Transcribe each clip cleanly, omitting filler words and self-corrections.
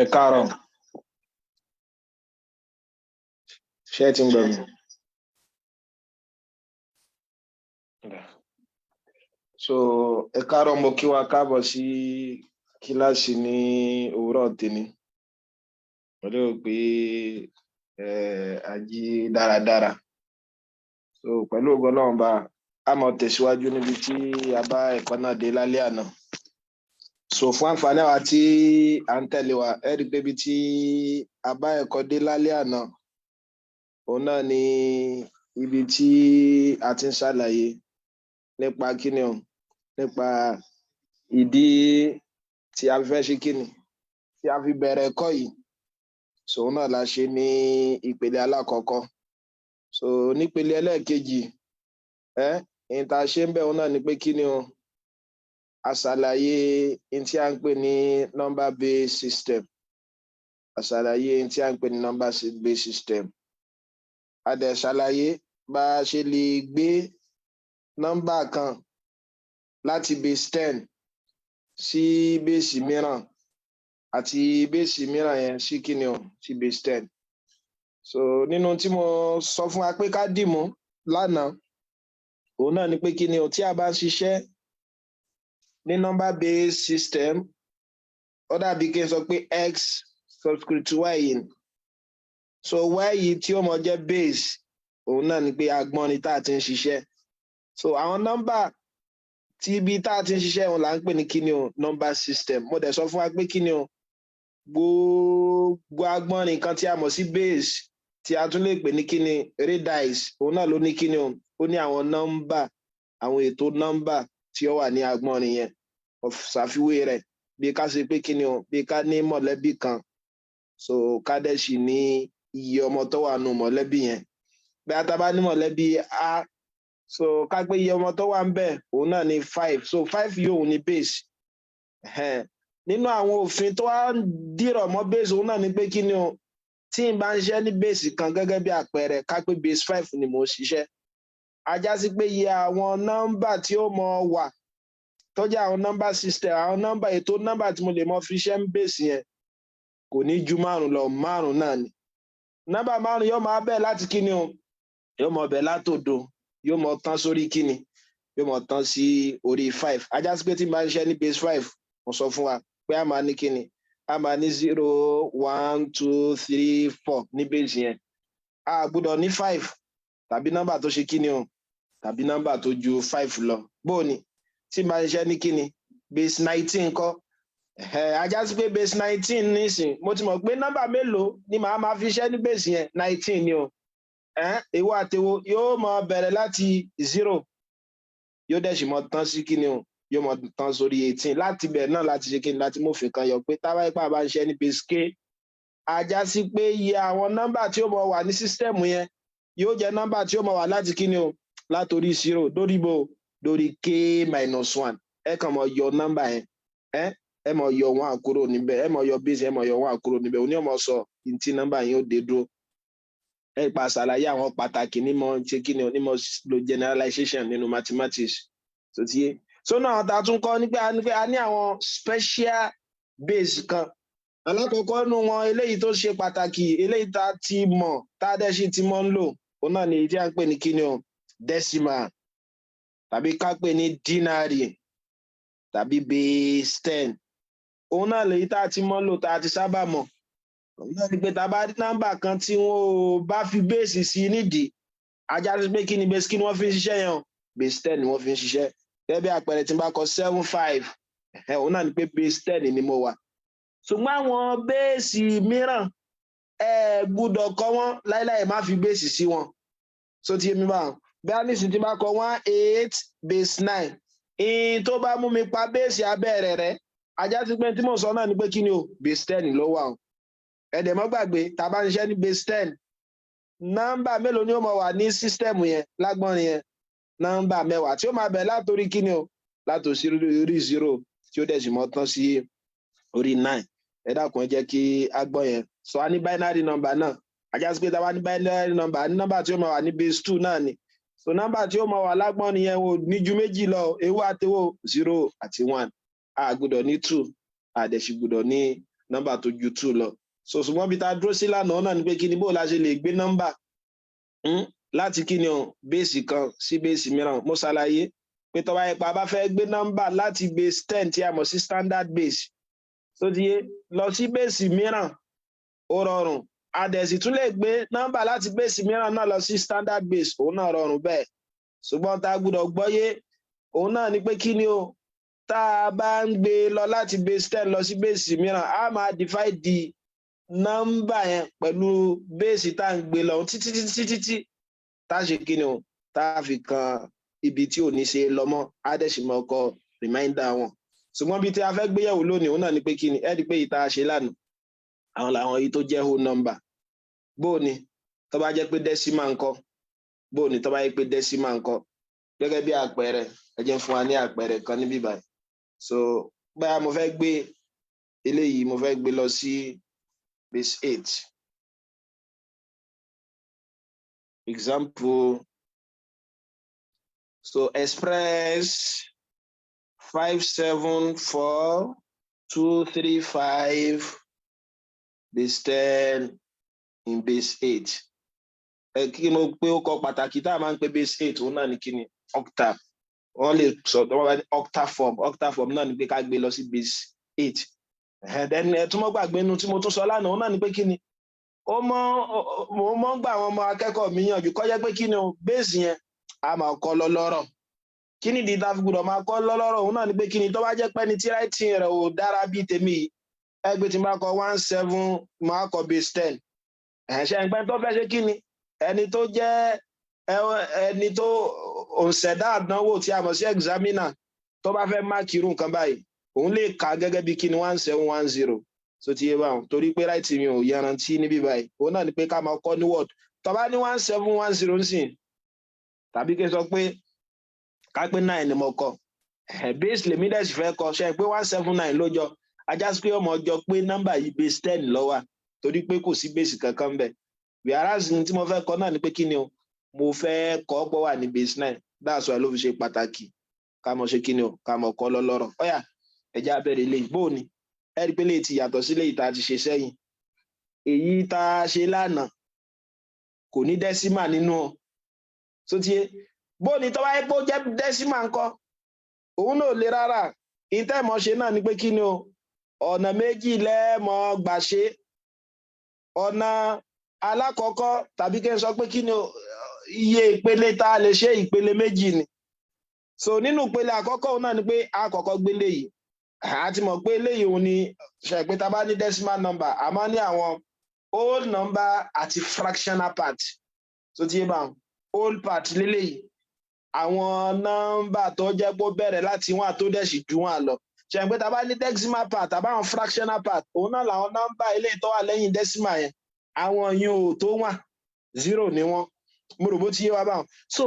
Ẹ káàárọ̀. Ṣé ẹ ti ń gbọ́ mi? So ẹ káàárọ̀, mo kí wa káàbọ̀ sí kíláàsì ní òwúrọ̀ tèmi. Mo lérò pé a jí dáradára. So pẹ̀lú ògo Ọlọ́run bá a máa tẹ̀síwájú níbi tí a bá ẹ̀kọ́ náà dé lálẹ́ àná. So fún àǹfààní àwa tí à ń tẹ̀lé wa, ẹ rí i pé ibi tí a bá ẹ̀kọ́ dé lálẹ́ àná, òun náà ni ibi tí a ti ń ṣàlàyé nípa kíni o, nípa ìdí tí a fẹ́ ṣe kíni, tí a fi bẹ̀rẹ̀ ẹ̀kọ́ yìí. So òun náà la ṣe ní ìpele alákọ̀ọ́kọ́. So nípele ẹlẹ́ẹ̀kejì, ìyẹn tá a ṣe ń bẹ̀, òun náà ni pé kíni o, a ṣàlàyé ohun tí a ń pè ní number based system. A ṣàlàyé ohun tí a ń pè ní number based system. A dẹ̀ ṣàlàyé bá a ṣe lè gbé nọ́mbà kan láti base 10 sí base mìíràn, àti base mìíràn yẹn sí kíni o, sí base 10. So nínú tí mo sọ fún wa pé ká dìmú lánàá, òun náà ni pé kíni o, tí a bá ń ṣiṣẹ́ ní number based system, ó dàbí kí n sọ pé x subscript y yìí. So y yìí tí ó mọ jẹ́ base, òun náà ni pé agbọ́nrin tá a ti ń ṣiṣẹ́. So àwọn nọ́mbà tí ibi tá a ti ń ṣiṣẹ́, òun là ń pè ní kíni o, number system. Mo dẹ̀ sọ fún wa pé kíni o, gbogbo agbọ́nrin kan tí a mọ̀ sí base, tí a tún lè pè ní kíni, radix, òun náà ló ní kíni o, ó ní àwọn nọ́mbà, àwọn ètò nọ́mbà tí ó wà ní agbọ́nrin yẹn. Ṣàfiwé rẹ̀ bí ká ṣe pé kíni o, bí ká ní mọ̀lẹ́bí kan, so ká dẹ̀ sì ní iye ọmọ tó wà nù mọ̀lẹ́bí yẹn. Bí a ta bá ní mọ̀lẹ́bí a, so ká pé iye ọmọ tó wà ń bẹ̀, òun náà ní five. So five yóò ní base. Nínú àwọn òfin tó wá dìrọ̀ mọ́ base, òun náà ní pé kíni o, tí n bá ń ṣiṣẹ́ ní base kan, gẹ́gẹ́ bí àpẹẹrẹ, ká pé base five ni mò ń ṣiṣẹ́, a já sí pé iye àwọn nọ́mbà tí ó mọ wà tó jẹ́ àwọn number system, àwọn nọ́mbà, ètò nọ́mbà tí mo lè mọ fi ṣiṣẹ́ ń base yẹn, kò ní ju márùn lọ. Márùn náà ni nọ́mbà márùn yóò máa bẹ̀ láti kíni o, yóò mọ bẹ̀ látòdo, yóò mọ tán sórí kíni, yóò mọ tán sí orí five. A já sí pé tí n bá ń ṣiṣẹ́ ní base five, mo sọ fún wa pé a máa ní kíni, a máa ní zero, one, two, three, four ní base yẹn. A gbọ́dọ̀ ní five tàbí nọ́mbà tó ṣe kíni o, tàbí nọ́mbà tó ju five lọ. Bóò ni tí n bá ń ṣiṣẹ́ ní kíni, base 19 kọ́? A já sí pé base 19 nísìn, mo ti mọ̀ pé nọ́mbà mélòó ni màá máa fi ṣiṣẹ́ ní base yẹn? 19 ni o. Èwo àtèwo? Yóò mọ bẹ̀rẹ̀ láti zero, yóò dẹ̀ sì mọ tán sí kíni o, yóò mọ tán sórí 18. Láti bẹ̀ náà láti ṣe kíni, láti mófin kan yọ pé táwa ipá bá ń ṣiṣẹ́ ní base k, a já sí pé iye àwọn nọ́mbà tí ó mọ wà ní system yẹn yóò jẹ́ nọ́mbà tí ó mọ wà láti kíni o, látòrí zero dórí bo, dórí k minus one. Ẹ kàn mọ yọ nọ́mbà yẹn, ẹ mọ yọ one kúrò níbẹ̀, ẹ mọ yọ base, ẹ mọ yọ one kúrò níbẹ̀, òní ọmọ sọ ntí nọ́mbà yẹn ó dé dúró. Ẹ pa ṣàlàyé àwọn pàtàkì nímọ̀ ṣe kíni o, nímọ̀ lo generalization nínú mathematics tó ti yé. So náà ta tún kọ́ ní pé a ní àwọn special base kan. Alákọ̀ọ́kọ́ nú wọn, eléyìí tó ṣe pàtàkì, eléyìí tá a ti mọ̀, tá a dẹ̀ sì ti mọ̀ ń lò, òun náà ni èyí tí a ń pè ní kíni o, decimal, tàbí ká pè ní denary, tàbí base 10. Òun náà lèyí tá a ti mọ̀ ń lò, tá a ti sábà mọ̀. Òun náà ni pé tá a bá rí nọ́mbà kan tí wọn ò bá fi base sí nídìí, a já sí pé kí ni base, kí ni wọ́n fi ń ṣiṣẹ́ yẹn o? Base 10 ni wọ́n fi ń ṣiṣẹ́. Gẹ́gẹ́ bí àpẹẹrẹ, tí n bá kọ 75, òun náà ni pé base 10 ni mo wà. Ṣùgbọ́n àwọn base mìíràn, ẹ gbúdọ̀ kọ wọ́n láíláì má fi base sí wọn. So ti yé mi báwọn? Bí a nísìnyí tí bá kọ 18 base nine, ìyìn tó bá mú mi pa base abẹ́ rẹ̀, a já sí pé tí mò ń sọ náà ni pé kí ni o, base 10 ló wà o. Ẹ dẹ̀ mọ́ gbàgbé, tá a bá ń ṣiṣẹ́ ní base 10, nọ́mbà mélòó ni ó máa wà ní system yẹn, lágbọ́nrin yẹn? Nọ́mbà 10, tí ó máa bẹ̀ látòrí kíni o, látòsí orí zero, tí ó dẹ̀ sì mọ́ tán sí orí nine. Ẹ dákun, ẹ jẹ́ kí a gbọ́ yẹn. So a ní binary number náà. A já sí pé tá a bá ní binary number, ní nọ́mbà tí ó máa wà ní base two náà ni. So nọ́mbà tí ó máa wà lágbọ́n nìyẹn ò ní ju méjì lọ. Èwo àtèwo? Zero àti one. A gbọ́dọ̀ ní two. A dẹ̀ sì gbọ́dọ̀ ní nọ́mbà tó ju two lọ. So ṣùgbọ́n bí ta dúró sí lánàá náà ni pé kí ni, bó la ṣe lè gbé nọ́mbà láti kí ni o, base kan sí base mìíràn. Mo ṣàlàyé pé tó bá yẹ pé a bá fẹ́ gbé nọ́mbà láti base 10, tí a mọ̀ sí standard base, tó ti yé, lọ sí base mìíràn, ó rọrùn. A dẹ̀ sì tún lè gbé nọ́mbà láti base mìíràn náà lọ sí standard base, òun náà rọrùn bẹ́ẹ̀. Ṣùgbọ́n tá a gbọ́dọ̀ gbọ́yé òun náà ni pé kí ni o, tá a bá ń gbé lọ láti base 10 lọ sí base mìíràn, a máa divide di nọ́mbà yẹn pẹ̀lú base tá à ń gbé lọ títí títí títí tá a ṣe kí ni o, tá a fi kan ibi tí ò ní ṣe lọ mọ́, á dẹ̀ sì mọ́ kọ remainder wọn. Ṣùgbọ́n bí tí a fẹ́ gbéyẹ̀wò lónìí, òun náà ni pé kí ni, ẹ rí i pé ìta ṣe lánàá, àwọn làwọn èyí tó jẹ́ whole number. Bó ni tó bá jẹ́ pé decimal ńkọ́? Bó ni tó bá jẹ́ pé decimal ńkọ́? Gẹ́gẹ́ bí àpẹẹrẹ, ẹ jẹ́ fún wa ní àpẹẹrẹ kan níbí báyìí. So bóyá mo fẹ́ gbé eléyìí, mo fẹ́ gbé lọ sí base 8. Example, so express 574235 base 10 in base 8. Ẹ kí mo pé ó kọ pàtàkì tá a máa ń pè base 8, òun náà ní kí ni, octal. Wọ́n lè sọ wọ́n bá ní octal form. Octal form náà ní pé ká gbé lọ sí base 8. Then ẹ tún mọ́ gbàgbé inú tí mo tún sọ lánàá, òun náà ní pé kí ni, ó mọ mo mọ ń gbà àwọn ọmọ akẹ́kọ̀ọ́ mi yànjú kó jẹ́ pé kí ni o, base yẹn, a máa kọ́ lọ́lọ́rọ̀. Kí ni ìdí tá a fi gbọ́dọ̀ máa kọ́ lọ́lọ́rọ̀? Òun náà ni pé kí ni, tó bá jẹ́ pé ní tí writing rẹ̀ ò dára bíi tèmi yìí, ẹgbẹ́ tí n bá kọ 17, máa kọ base 10. Ẹ̀ṣẹ̀ ẹ̀gbẹ́ tó fẹ́ ṣe kí ni, ẹni tó jẹ́ ẹni tó òǹṣẹ̀dá àdánwò tí a mọ̀ sí examiner, tó bá fẹ́ mark irú nǹkan báyìí, òun lè kà gẹ́gẹ́ bí kí ni, 1710. So ti yé báwọn, torí pé writing mi ò yanrantí níbí báyìí, òun náà ni pé ká máa kọ́ ní word. Tó bá ní 1710 ń sìn, tàbí kí n sọ pé ká pé nine ni mo kọ, base lèmi dẹ̀ sì fẹ́ kọ, ṣe pé 179 ló jọ ajá sí pé ọmọ jọ pé nọ́mbà yìí base 10 ló wà, torí pé kò sí base kankan bẹ̀. Whereas ní tí mo fẹ́ kọ náà ni pé kí ni o, mo fẹ́ kọ́ pọ̀ wà ní base 9. That's why ló fi ṣe pàtàkì ká mọ̀ ṣe kí ni o, ká mọ̀ kọ́ lọ́lọ́rọ̀. Ọ̀yà, ẹ̀já abẹ́rẹ́ eléyìí. Bó ni ẹ rí i pé léyìí ti yàtọ̀ sí léyìí tá a ti ṣe sẹ́yìn. Èyí tá a ṣe lánàá kò ní decimal nínú ọ tó ti yé. Bó ni tó bá yẹ pé ó jẹ́ decimal ńkọ́? Òun náà le rárá. Ìtẹ́mọ̀ ṣe náà ni pé kí ni o, ọ̀nà méjì lẹ́ẹ̀mọ́ gbà ṣe. Ọ̀nà alákọ̀ọ́kọ́, tàbí kí n sọ pé kí ni o, iye ìpele tá a lè ṣe, ìpele méjì ni. So nínú ìpele àkọ́kọ́, òun náà ni pé a kọ́kọ́ gbé léyìí. A ti mọ̀ pé eléyìí òun ni ṣe pé tá a bá ní decimal number, a máa ní àwọn whole number àti fractional part. So ti yé báwọn, whole part léléyìí, àwọn nọ́mbà tó jẹ́ pé ó bẹ̀rẹ̀ láti one tó dẹ̀ sì ju one lọ. Ṣe pé tá a bá ní decimal part àbáwọn fractional part, òun náà làwọn nọ́mbà eléyìí tó wà lẹ́yìn decimal yẹn, àwọn yẹn ò tó one, zero ni wọ́n. Mo rò bó ti yé wa báwọn. So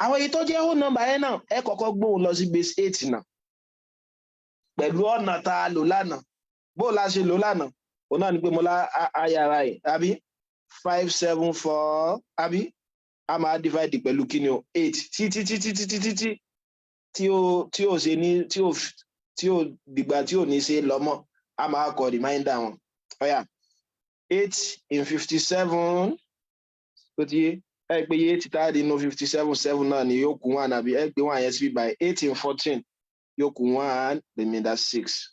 àwọn èyí tó jẹ́ whole number yẹn náà, ẹ kọ́kọ́ gbóhùn lọ sí base 8 náà pẹ̀lú ọ̀nà tá a lò lánàá. Bó la ṣe lò lánàá, òun náà ni pé mo lá ayára ẹ̀ àbí 574, àbí a máa divide pẹ̀lú kíni o, eight, títí títí títí títí tí ó ṣe ní tí ó dìgbà tí ò ní ṣe lọ́mọ́, a máa kọ remainder wọn. Ọ̀yà, eight in 57, tó ti yé ẹ pé eight tá a di inú 57, seven náà ni, yóò kù one, àbí ẹ gbé one yẹn síbí by eight in 14, yóò kù one, remainder six.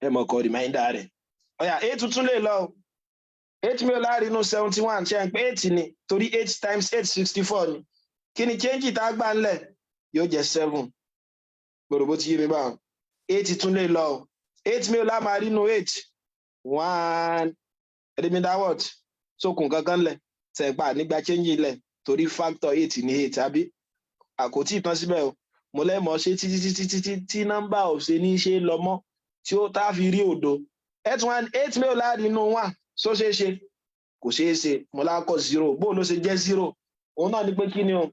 Ẹ mọ̀ kọ remainder rẹ̀. Ọ̀yà, eight tuntun lè lọ o. Eight mi ò láàrin inú 71, ṣe ń pé eight ni, torí eight times eight, 64 ni. Kí ni change tá a gbà ńlẹ̀? Yóò jẹ́ seven. Gbọ́dọ̀ bó ti yé mi báwọn. Eight tún lè lọ o. Eight mi ò lá máa rí inú eight, one, remainder what? Sókun kankan lẹ̀ tẹ̀gbà nígbà change lẹ̀, torí factor eight ní eight, àbí àkótí ìtàn síbẹ̀ o. Mo lẹ́mọ̀ ṣe títí títí títí tí nọ́mbà ò ṣe ní ṣe lọ mọ́, tí ó tá a fi rí òdo. Eight one, eight mi ò láàrin inú one, só ṣeé ṣe? Kò ṣeé ṣe. Mo lákọ zero. Bó ló ṣe jẹ́ zero? Òun náà ni pé kí ni o,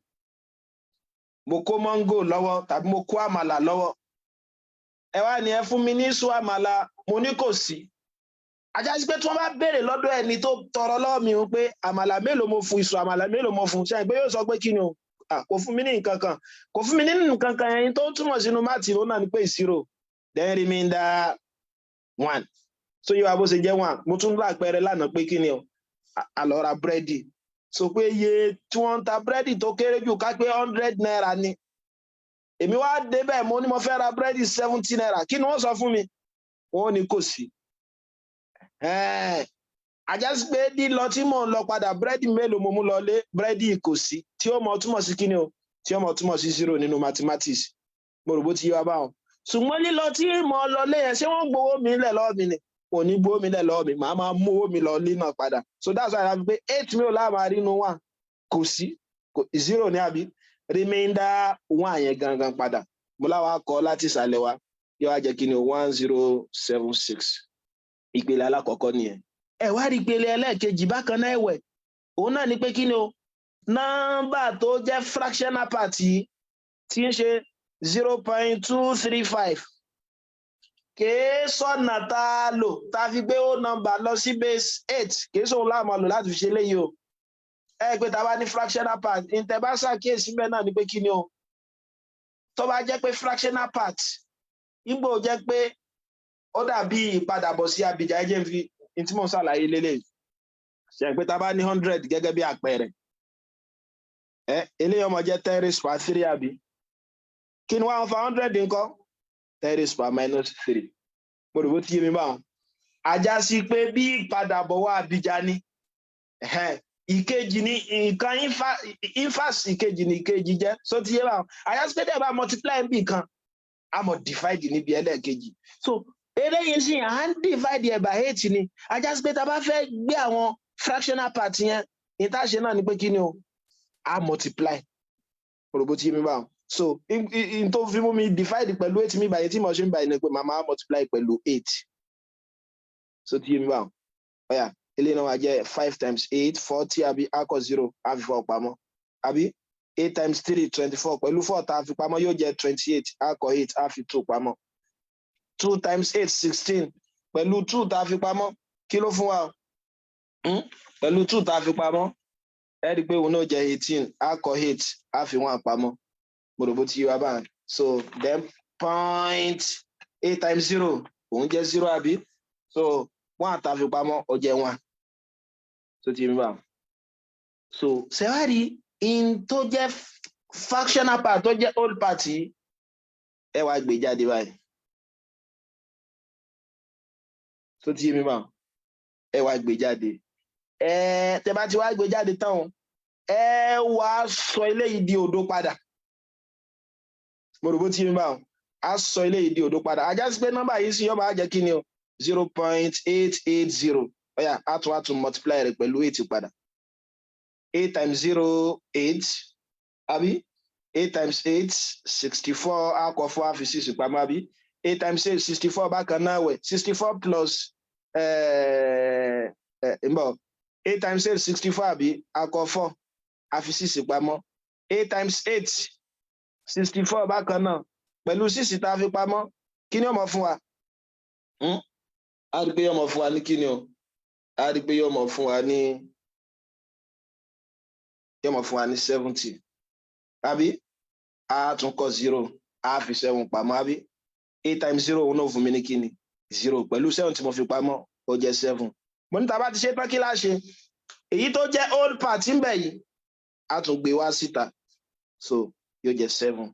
mo kó mọ́ngò lọ́wọ́ tàbí mo kó àmàlà lọ́wọ́, ẹ wá ní ẹ fún mi ní sùn àmàlà, mo ní kò sí. Ajá sí pé tí wọ́n bá béèrè lọ́dọ̀ ẹni tó tọrọ lọ́wọ́ mi pé àmàlà mélòó mo fún, ìsù àmàlà mélòó mo fún, ṣe pé yóò sọ pé kí ni o, kò fún mi ní nǹkan kan. Kò fún mi ní nǹkan kan yẹn tó túmọ̀ sínú math, òun náà ni pé zero. Then remainder One. So yíwa bó ṣe jẹ́ one. Mo tún lápẹẹrẹ lánàá pé kí ni o, a lọ ra búrẹ́dì, so pé iye tí wọ́n ń ta búrẹ́dì tó kéré jù, ká pé ₦100 ni. Èmi wá débẹ̀, mo ní mo fẹ́ ra búrẹ́dì ₦70. Kí ni wọ́n sọ fún mi? Wọ́n ní kò sí. Àjásí pé lílọ tí mò ń lọ padà, búrẹ́dì mélòó mo mú lọ lé? Búrẹ́dì kò sí, tí ó mọ túmọ̀ sí kí ni o, tí ó mọ túmọ̀ sí zero nínú mathematics. Mo rò bó ti yé wa báwọn. Ṣùgbọ́n lílọ tí mo lọ lé yẹn, ṣé wọ́n gbowó mi lẹ̀ lọ́wọ́ mi ni? Kò ní gbowó mi lẹ̀ lọ́wọ́ mi, màá máa mú owó mi lọ lé náà padà. So that's why I have pé eight mi ò láàmà rí inú one, kò sí, zero ní, àbí remainder one yẹn gangan padà. Mo láwa kọ láti ìsàlẹ̀ wa, yóò wá jẹ́ kí ni? 1076. Ìpele alákọ̀ọ́kọ́ nìyẹn. Ẹ wá rí ìpele ẹlẹ́ẹ̀kejì bákan náà ẹ̀wẹ̀, òun náà ni pé kí ni o, nọ́mbà tó jẹ́ fractional part yìí, tí ń ṣe 0.235, kìí sọ̀nà tá a lò tá a fi gbé whole number lọ sí base eight, kìí sóhun láàmú lò láti fi ṣe léyìí o. Ẹ pé tá a bá ní fractional part, ìtẹ̀ bá ṣàkíyèsí bẹ́ẹ̀ náà ni pé kí ni o, tó bá jẹ́ pé fractional part, ìgbò jẹ́ pé ó dàbí ìpadàbọ̀ sí abìjà. Ẹ jẹ́ n fi ní tí mò ń ṣàlàyé lélẹ̀ ṣe pé tá a bá ní 100 gẹ́gẹ́ bí àpẹẹrẹ, ẹ eléyìí ọmọ jẹ́ 10 raised power 3, àbí kí ni 1/100 ńkọ́? 10 raised power minus 3. Mo rò bó ti yé mi báwọn. Ajá sí pé bí ìpadàbọ̀ wá abìjà ni ìkejì ni nǹkan inverse, ìkejì ni ìkejì jẹ́. So ti yé báwọn. Ajá sí pé tẹ́ ẹ bá multiply níbì kan, a mọ̀ divide níbi ẹlẹ́ẹ̀kejì. So eléyìí sì à ń divide ẹ̀ by eight ni. Ajá sí pé tá a bá fẹ́ gbé àwọn fractional part yẹn, ní tá a ṣe náà ni pé kí ni o, a multiply. Mo rò bó ti yé mi báwọn. So in tó fi mú mi divide pẹ̀lú eight mi báyìí, tí mo ṣe ń báyìí ni pé màá máa multiply pẹ̀lú eight. So ti yé mi báwọn. Ọ̀yà, eléyìí náà wá jẹ́ five times eight, 40, àbí? A kọ zero, a fi four pamọ́, àbí? Eight times three, 24. Pẹ̀lú four tá a fi pamọ́, yóò jẹ́ 28. A kọ eight, a fi two pamọ́. Two times eight, 16. Pẹ̀lú two tá a fi pamọ́, kí ló fún wa? Pẹ̀lú two tá a fi pamọ́, ẹ rí i pé òun náà jẹ́ 18. A kọ eight, a fi one pamọ́. Mo rò bó ti yé wa báyìí. So then point eight times zero, òun jẹ́ zero, àbí? So one tá a fi pamọ́, ó jẹ́ one. So ti yé mi báyìí. So ṣẹ́wárí in tó jẹ́ fractional part, tó jẹ́ whole part yìí, ẹ wá gbé jáde báyìí. So ti yé mi báyìí. Ẹ wá gbé jáde. Ẹ tẹ bá ti wá gbé jáde tán, ẹ wá sọ eléyìí di òdo padà. Mo rò bó ti yé mi báwọn. Á sọ eléyìí di òdo padà. Ajá sí pé nọ́mbà yìí sì yọ máa jẹ́ kí ni o, 0.880. Ọ̀yà, á tún multiply rẹ̀ pẹ̀lú eight padà. Eight times zero, eight, àbí? Eight times eight, 64. Á kọ four, á fi six pamọ́, àbí? Eight times eight, 64. Bákan náà wẹ̀, 64 plus ẹ̀ ń bọ̀, eight times eight, 64, àbí? Á kọ four, á fi six pamọ́. Eight times eight, 64. Bákan náà, pẹ̀lú six tá a fi pamọ́, kí ni ó mọ̀ fún wa? Á rí pé yóò mọ̀ fún wa ní kí ni o? Á rí pé yóò mọ̀ fún wa ní 70, àbí? Á tún kọ zero, á fi seven pamọ́, àbí? Eight times zero, òun náà fún mi ní kí ni? Zero. Pẹ̀lú seven tí mo fi pamọ́, ó jẹ́ seven. Mo ní tá a bá ti ṣe tán, kí lá ṣe? Èyí tó jẹ́ whole part ń bẹ̀ yìí, á tún gbé wá síta, so yóò jẹ́ seven.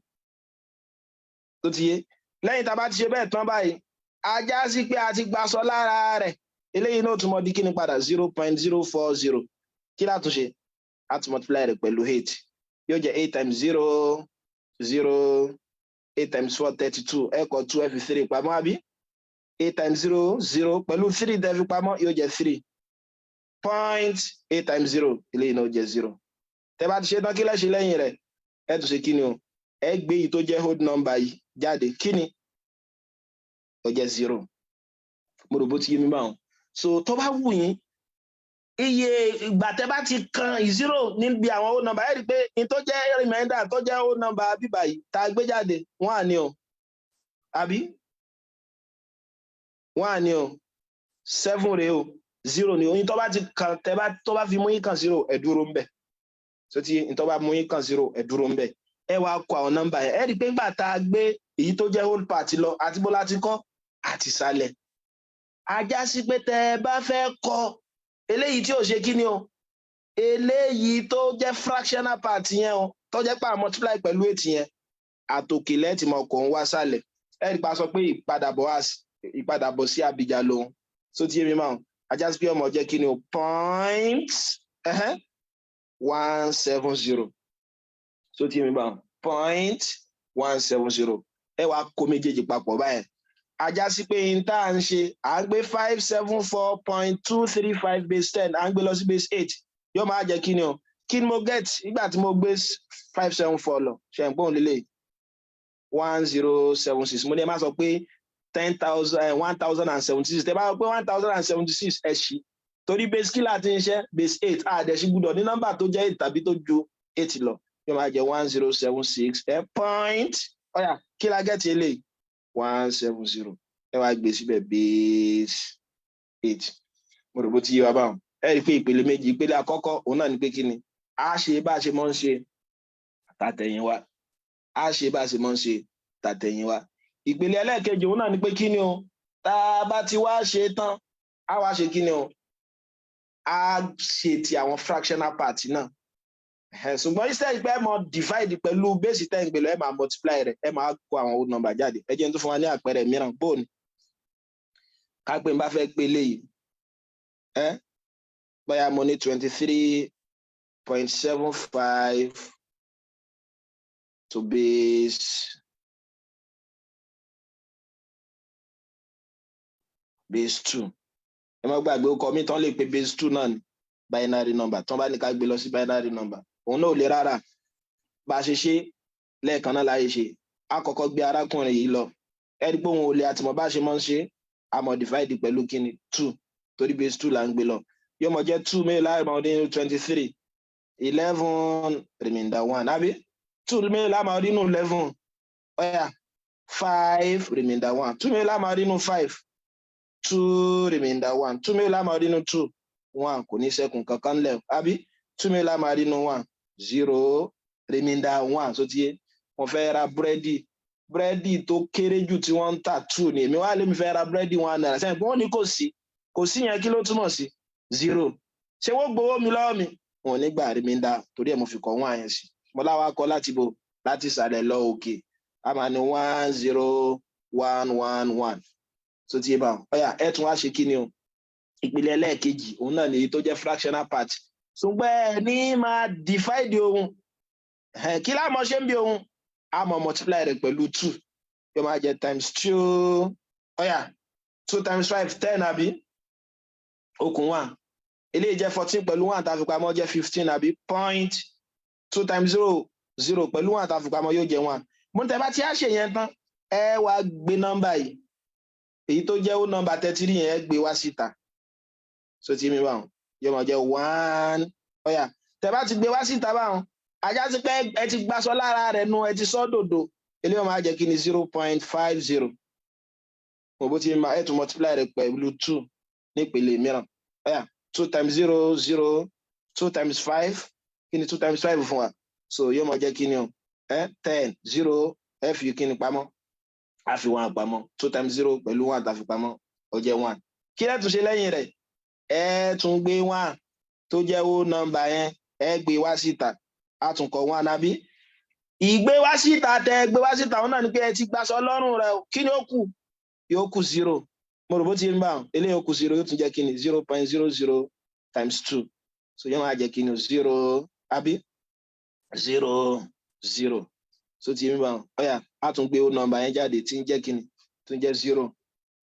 Tó ti yé? Lẹ́yìn tá a bá ti ṣe bẹ́ẹ̀ tán báyìí, a já sí pé a ti gbaṣọ lára rẹ̀. Eléyìí náà tún mọ di kíni padà? 0.040. Kí la tún ṣe? A tún multiply rẹ̀ pẹ̀lú eight. Yóò jẹ́ eight times zero, zero. Eight times four, 32. Ẹ kọ two, ẹ fi three pamọ́, àbí? Eight times zero, zero. Pẹ̀lú three tẹ́ fi pamọ́, yóò jẹ́ three point eight times zero. Eléyìí náà jẹ́ zero. Tẹ́ bá ti ṣe tán, kí lẹ́ ṣe lẹ́yìn rẹ̀? Ẹ tún ṣe kí ni o? Ẹ gbé èyí tó jẹ́ whole number yìí jáde. Kí ni ó jẹ́? Zero. Mo rò bó ti yé mi báwọn. So tó bá wù yín, iye ìgbà tẹ́ bá ti kan zero níbi àwọn whole number, ẹ rí i pé ní tó jẹ́ remainder, tó jẹ́ whole number bíbà yìí tá a gbé jáde, one ni o, àbí? One ni o, seven rèé o, zero ni o. Yín tó bá ti kan, tẹ́ bá tó bá fi mú yín kan zero, ẹ dúró ń bẹ̀. So tí ní tó bá mú yín kan zero, ẹ dúró ń bẹ̀. Ẹ wá kọ àwọn nọ́mbà yẹn. Ẹ rí i pé ńgbà tá a gbé èyí tó jẹ́ whole part lọ, àti bó láti kọ́ àti ìsàlẹ̀. A já sí pé tẹ́ ẹ bá fẹ́ kọ eléyìí tí ò ṣe kí ni o, eléyìí tó jẹ́ fractional part yẹn o, tó jẹ́ pé à multiply pẹ̀lú 8 yẹn, àtòkè lẹ́ẹ̀tì mọ̀ kò ń wá sálẹ̀. Ẹ rí pa sọ pé ìpadàbọ̀ sí abìjà lòun tó ti yé mi máa. A já sí pé ó máa jẹ́ kí ni o? 0.170. Tó ti yé mi máa, 0.170. Ẹ wàá kó méjèèjì papọ̀ báyẹn. A já sí pé n tá à ń ṣe, à ń gbé 574.235 base 10, à ń gbé lọ sí base 8. Yóò máa jẹ́ kí ni o? Kí ni mo get nígbà tí mo gbé 574 lọ? Ṣe ń pọ́n lélẹ̀ 1076. Mo ní ẹ má sọ pé 10,000, 1076. Tẹ bá sọ pé 1076, ẹ ṣí torí base kí láti ń ṣe? Base 8. Àdẹ̀sí gbúdọ̀ ní nọ́mbà tó jẹ́ 8 tàbí tó ju 8 lọ. Yóò máa jẹ́ 1076 ẹ point. Ó yá, kí la get? Eléyìí 170. Ẹ wá gbé síbẹ̀ base 8. Mo rò bó ti yé wa báwọn. Ẹ rí i pé ìpele méjì. Ìpele àkọ́kọ́ òun náà ni pé kí ni a ṣe? Bá a ṣe mọ́ ń ṣe tàtẹ̀yìn wa, a ṣe bá a ṣe mọ́ ń ṣe tàtẹ̀yìn wa. Ìpele ẹlẹ́ẹ̀kejì òun náà ni pé kí ni o? Tá a bá ti wá ṣe tán, a wá ṣe kí ni o? A ṣe ti àwọn fractional part náà. Ṣùgbọ́n instead pé ẹ mọ divide pẹ̀lú base 10 pẹ̀lú, ẹ máa multiply rẹ̀, ẹ máa kó àwọn whole number jáde. Ẹ jẹ́ n tó fún wa ní àpẹẹrẹ mìíràn. Bóòní ká pé n bá fẹ́ pé léyìí, ẹ bóyá mo ní 23.75 to base 2. Ẹ má gbàgbé, ó kọ mí tán lè pe base 2 náà ní binary number. Tán bá ní ká gbé lọ sí binary number, òun náà ò lè rárá. Bá a ṣe ṣe lẹ́ẹ̀kan náà láyé ṣe. A kọ́kọ́ gbé arákùnrin yìí lọ. Ẹ rí pé òun ò lè àtìmọ́ bá ṣe mọ́ ń ṣe. A mọ̀ divide pẹ̀lú kíni? 2, torí base 2 là ń gbé lọ. Yóò mọ̀ jẹ́ 2 mélòó láì mọ̀ ní 23? 11 remainder 1, àbí? 2 mélòó láì mọ̀ nínú 11? Ó yá, 5 remainder 1. 2 mélòó láì mọ̀ nínú 5? 2 remainder 1. 2 mélòó láì mọ̀ nínú 2? 1. Kò ní ṣẹ́kùn kankan lẹ̀, àbí? 2 mélòó láì mọ̀ nínú 1? 0 remainder 1. So tiye mo fẹ́ ra búrẹ́dì, búrẹ́dì tó kéré jù tí wọ́n ń tà 2 ni. Èmi wá lèmi fẹ́ ra búrẹ́dì ₦1. Sẹ́yìn pé wọ́n ní kò sí, kò sí yẹn, kí ló túmọ̀ sí? 0. Ṣé wọ́n gbowó mi lọ́wọ́ mi? Wọn ò ní gbà remainder, torí ẹ̀ mo fi kọ́ one yẹn sí. Mo láwa kọ́ láti bo, láti ìsàlẹ̀ lọ òkè. A máa ní 1 0 1 1 1. So ti yé bá wọn. Ó yá, ẹ tún wá ṣe kí ni o? Ìpele ẹlẹ́ẹ̀kejì òun náà nìyí tó jẹ́ fractional part, ṣùgbọ́n ẹ ní máa divide ohun. Kí láàmú ṣe ń bí ohun? A mọ̀ multiply rẹ̀ pẹ̀lú 2. Yóò máa jẹ́ times 2. Ó yá, 2 times 5, 10, àbí? Okùn 1. Eléyìí jẹ́ 14, pẹ̀lú 1 tá a fi pamọ́ jẹ́ 15, àbí? Point. 2 times 0, 0, pẹ̀lú 1 tá a fi pamọ́ yóò jẹ́ 1. Mo tẹ́ bá ti á ṣe yẹn tán, ẹ wá gbé nọ́mbà yìí, èyí tó jẹ́ ó nọ́mbà 33 yẹn, ẹ gbé wá síta. So tí mi bá wọn, yóò máa jẹ́ 1. Ó yá, tẹ́ bá ti gbé wá síta báwọn, a já sí pé ẹ ti gbaṣọ lára rẹ̀ nu, ẹ ti sọ dòdò. Eléyìí máa jẹ́ kí ni? 0.50. Mo bó ti máa ẹ tún multiply rẹ̀ pẹ̀lú 2 nípele mìíràn. Ó yá, 2 times 0, 0. 2 times 5, kí ni 2 times 5 fún wa? So yóò máa jẹ́ kí ni o? 10, 0. Ẹ fi kí ni pamọ́? A fi 1 pamọ́. 2 times 0 pẹ̀lú 1 tá a fi pamọ́, ó jẹ́ 1. Kí lẹ tún ṣe lẹ́yìn rẹ̀? Ẹ tún gbé 1 tó jẹ́ whole number yẹn, ẹ gbé wá síta. A tún kọ 1, àbí? Ìgbé wá síta tẹ gbé wá síta òun náà ni pé ẹ ti gbaṣọ lọ́rùn rẹ. Kí ni ó kù? Yóò kù 0. Mo rò bó ti ń bá wọn. Eléyìí ó kù 0, yóò tún jẹ́ kí ni? 0.00 times 2. So yóò máa jẹ́ kí ni? 0, àbí? 0 0. So ti ń bá wọn. Ó yá, a tún gbé whole number yẹn jáde tí ń jẹ́ kí ni? Tó ń jẹ́ 0.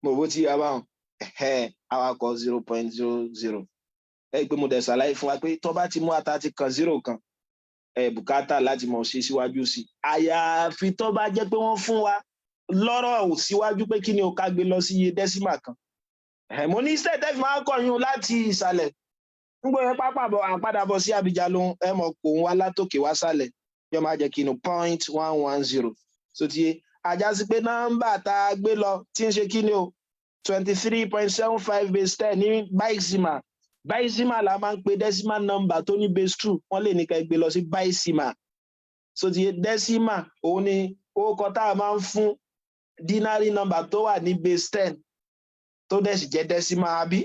Mo rò bó ti yá báwọn. Ẹ̀hẹ́, àwa kọ 0.00. Ẹ pé mo dẹ̀ ṣàlàyé fún wa pé tó bá ti mú ata ti kan 0 kan, ẹ bùkátà láti mọ̀ ṣe síwájú sí i, àyàfi tó bá jẹ́ pé wọ́n fún wa lọ́rọ̀ síwájú pé kí ni o, ká gbé lọ sí iye decimal kan. Mo ní instead tẹ́ fi máa ń kọyún láti ìsàlẹ̀ nígbà yẹn, pápá bọ̀ àpadàbọ̀ sí Abidjan ló ẹ mọ̀ kó ń wá látòkè wá sàlẹ̀. Yóò máa jẹ́ kí ni? 0.110. So ti yé, a já sí pé nọ́mbà tá a gbé lọ tí ń ṣe kí ni o? 23.75 base 10 ní bicimal. Bicimal la máa ń pe decimal number tó ní base 2. Wọ́n lè ní ká gbé lọ sí bicimal. So ti yé, decimal òun ni orúkọ tá a máa ń fún denary number tó wà ní base 10. Tó dẹ̀ sì jẹ́ decimal, àbí?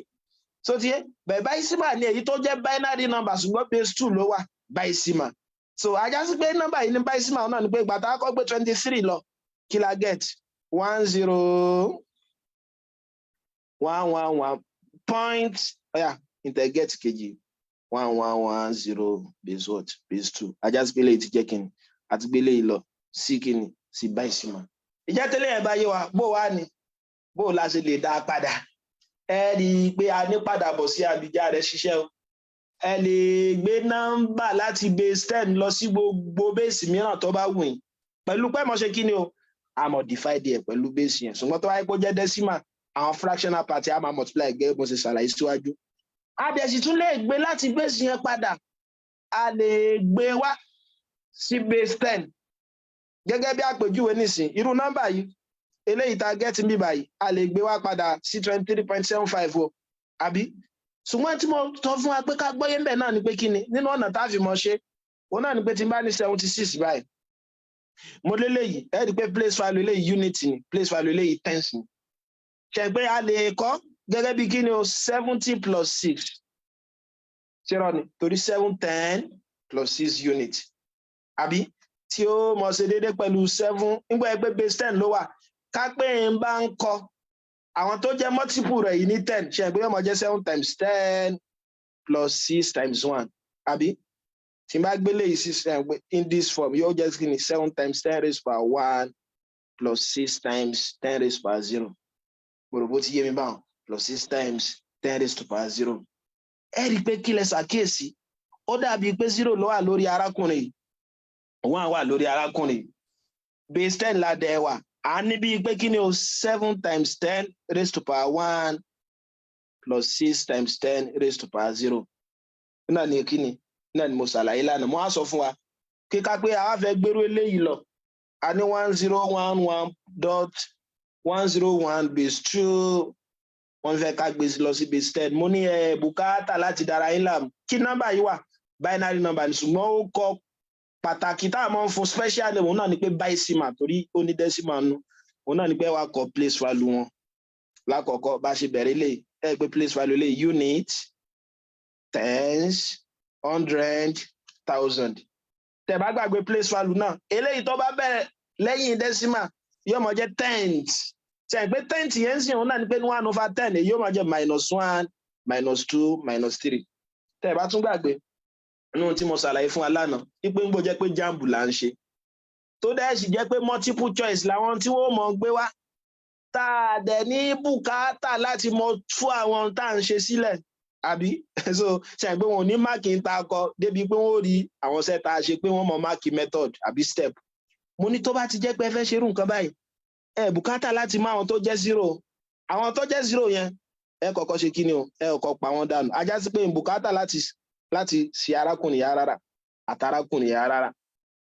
So ti yé bẹ́ẹ̀, bicimal ní èyí tó jẹ́ binary number, ṣùgbọ́n base two ló wà bicimal. So a já sí pé nọ́mbà yìí ní bicimal náà ni pé ìgbà tá a kọ́ gbé 23 lọ, kí la get? 10111 point ọ̀yà interget kejì, 1110 base what? Base two. A já sí pé eléyìí ti jẹ́ kíni? Àti gbé eléyìí lọ sí kíni? Sí bicimal. Ìjẹ́ tẹ́lẹ̀ ẹ̀ bá yé wa, bó wá ni bó la ṣe lè dá a padà? Ẹ rí i pé a ní padà bọ̀ sí àbíjà rẹ̀ ṣiṣẹ́ o. Ẹ lè gbé nọ́mbà láti base 10 lọ sí gbogbo base mìíràn tó bá wù yín pẹ̀lú pé mo ṣe kí ni o, a mọ̀ divide ẹ̀ pẹ̀lú base yẹn. Ṣùgbọ́n tó wáyé pé ó jẹ́ decimal, àwọn fractional part a máa multiply gẹ́gẹ́ bó ṣe ṣàlàyé síwájú. A dẹ̀ sì tún lè gbé láti base yẹn padà, a lè gbé wá sí base 10. Gẹ́gẹ́ bí àpèjúwe nísìn, irú nọ́mbà yìí, eléyìí tá a get ń bí báyìí, a lè gbé wá padà sí 23.75 o, àbí? Ṣùgbọ́n tí mo sọ fún wa pé ká gbọ́yé ń bẹ̀ náà ni pé kí ni nínú ọ̀nà tá a fi mọ̀ ṣe, òun náà ni pé tí n bá ní 76 báyìí, mo léléyìí, ẹ rí i pé place value eléyìí unit ni, place value eléyìí tens ni. Ṣe pé a lè kọ́ gẹ́gẹ́ bí kí ni o? 70 plus six. Ṣé rọ ni? Torí 7 10 plus six unit, àbí? Tí ó mọ̀ ṣe déédéé pẹ̀lú seven. Nígbà yẹn pé base 10 ló wà, ká pé ń bá ń kọ àwọn tó jẹ́ multiple rẹ̀ yìí ní 10, ṣe pé yóò máa jẹ́ seven times 10 plus six times one, àbí? Tí n bá gbélé yìí sí in this form, yóò jẹ́ kí ni? Seven times 10 raised power one plus six times 10 raised power zero. Mo rò bó ti yé mi báwọn. Plus six times 10 raised to power zero. Ẹ rí i pé kí lẹ ṣàkíyèsí? Ó dàbí pé zero ló wà lórí arákùnrin yìí, one wà lórí arákùnrin yìí. Base 10 la dẹ̀ wà. À ní bíi pé kí ni o? Seven times 10 raised to power one plus six times 10 raised to power zero. Náà ni kí ni? Náà ni mo ṣàlàyé lánàá. Mo á sọ fún wa kíká pé àwa fẹ́ gbérú eléyìí lọ. A ní 1011.101 base two, wọ́n fẹ́ ká gbé lọ sí base 10. Mo ní ẹ bùkátà láti dára yín láàmú. Kí nọ́mbà yìí wà? Binary number ni, ṣùgbọ́n ó kọ pàtàkì tá a máa ń fún special name, òun náà ni pé bicimal, torí ó ní decimal nù. Òun náà ni pé wàá kọ place value wọn lákọ̀ọ́kọ́. Bá ṣe bẹ̀rẹ̀ lè ẹ pé place value lè unit, tens, hundred, thousand. Tẹ́ bá gbàgbé place value náà, eléyìí tó bá bẹ̀rẹ̀ lẹ́yìn decimal yóò máa jẹ́ tenth. Ṣe pé tenth yẹn ń sìn, òun náà ni pé one over 10, èyí yóò máa jẹ́ minus one, minus two, minus three. Tẹ́ bá tún gbàgbé nínú tí mo ṣàlàyé fún wa lánàá wípé ń gbọ́ jẹ́ pé JAMB là ń ṣe, tó dẹ́ sì jẹ́ pé multiple choice làwọn tí wọ́n mọ̀ gbé wá, tá a dẹ̀ ní bùkátà láti mọ fún àwọn tá à ń ṣe sílẹ̀, àbí? So ṣe pé wọn ò ní mark ń ta akọ débi pé wọ́n ó rí àwọn iṣẹ́ tá a ṣe pé wọ́n mọ mark method àbí step. Mo ní tó bá ti jẹ́ pé ẹ fẹ́ ṣerú nǹkan báyìí, ẹ bùkátà láti mú àwọn tó jẹ́ zero. Àwọn tó jẹ́ zero yẹn, ẹ kọ́kọ́ ṣe kí ni o? Ẹ kọ́kọ́ pa wọ́n dànù. A já sí pé bùkátà láti ṣe arákùnrin yà rárá àtàrákùnrin yà rárá.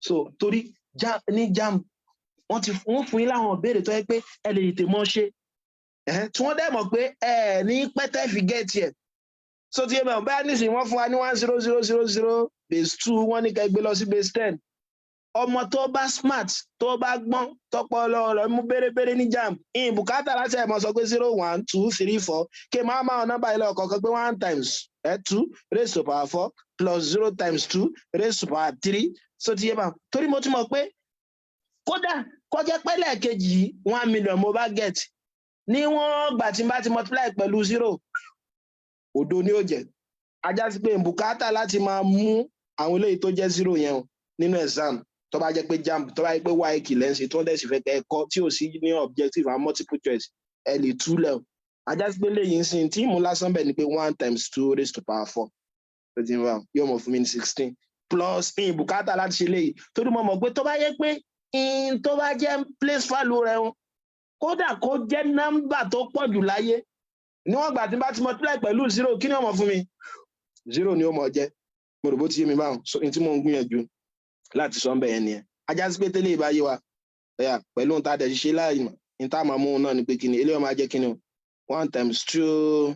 So torí ní JAMB, wọ́n ti wọ́n fún yín láwọn ìbéèrè tó yẹ pé ẹ lè tètè mọ̀ ṣe, tí wọ́n dẹ̀ mọ̀ pé ẹ ní pẹ́tẹ́ fi get ẹ̀. So ti yé mọ̀ bẹ́ẹ̀ nísìnyí, wọ́n fún wa ní 10000 base two, wọ́n ní ká gbé lọ sí base 10. Ọmọ tó bá smart, tó bá gbọ́n, tọpọlọ rẹ̀ mú bérebére ní JAMB, ìyìn bùkátà láti ẹ̀ mọ̀ sọ pé zero, one, two, three, four, kí máa máa nọ́mbà ilé ọ̀kọ̀ọ̀kan pé one times two raised to power four plus zero times two raised to power three. So ti yé bá, torí mo ti mọ̀ pé kódà kọjá pẹ́lẹ̀ kejì yìí, 1 million mo bá get, níwọ̀n gbà tí n bá ti multiply pẹ̀lú zero, òdo ni ó jẹ́. A já sí pé bùkátà láti máa mú àwọn eléyìí tó jẹ́ zero yẹn o nínú exam. Tó bá jẹ́ pé JAMB, tó bá jẹ́ pé WAEC lẹ́ ń ṣe, tó dẹ̀ sì fẹ́ kẹ́ ẹ kọ́ tí ò sí ní objective and multiple choice, ẹ lè túlẹ̀ o. A já sí pé léyìí ń sìn tí mú lásán bẹ̀ ni pé one times two raised to power four, tó ti ń wá, yóò mọ̀ fún mi ní 16 plus. Ìyìn bùkátà láti ṣe léyìí torí mo mọ̀ pé tó bá yẹ pé in tó bá jẹ́ place value rẹ̀ o, kódà kó jẹ́ nọ́mbà tó pọ̀ jù láyé, níwọ̀n gbà tí n bá ti multiply pẹ̀lú zero, kí ni ó mọ̀ fún mi? Zero ni ó mọ̀ jẹ́. Mo rò bó ti yé mi báwọn. So n tí mo ń gbìyànjú láti sọ ń bẹ̀ yẹn nìyẹn. A já sí pé tẹ́lẹ̀ ìbá yé wa ẹ̀yà pẹ̀lú ohun tá a dẹ̀ ṣe láàyè mọ̀ ní tá a máa mú un náà ni pé kí ni eléyìí máa jẹ́? Kí ni o? One times two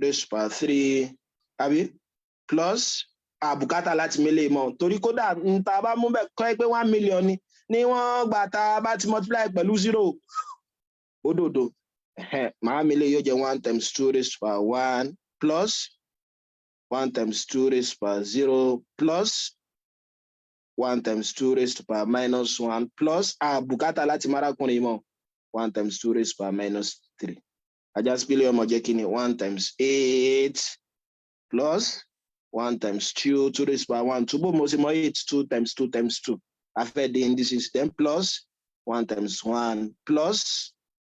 raised to power three, àbí? Plus àbùkátà láti mélé mọ́, torí kódà n tá a bá mú bẹ́ẹ̀ kọ́ ẹ pé 1 million ni, níwọ̀n gbà tá a bá ti multiply pẹ̀lú zero, òdòdó. Màá mi lè yóò jẹ́ one times two raised to power one plus one times two raised to power zero plus one times two raised to power minus one plus, àbùkátà láti márakùnrin mọ́, one times two raised to power minus three. Á já sí pé yóò máa jẹ́ kí ni? One times eight plus one times two, two raised to power one, two. Bó mo ṣe mọ eight? Two times two times two. Afẹ́ the indices, then plus one times one plus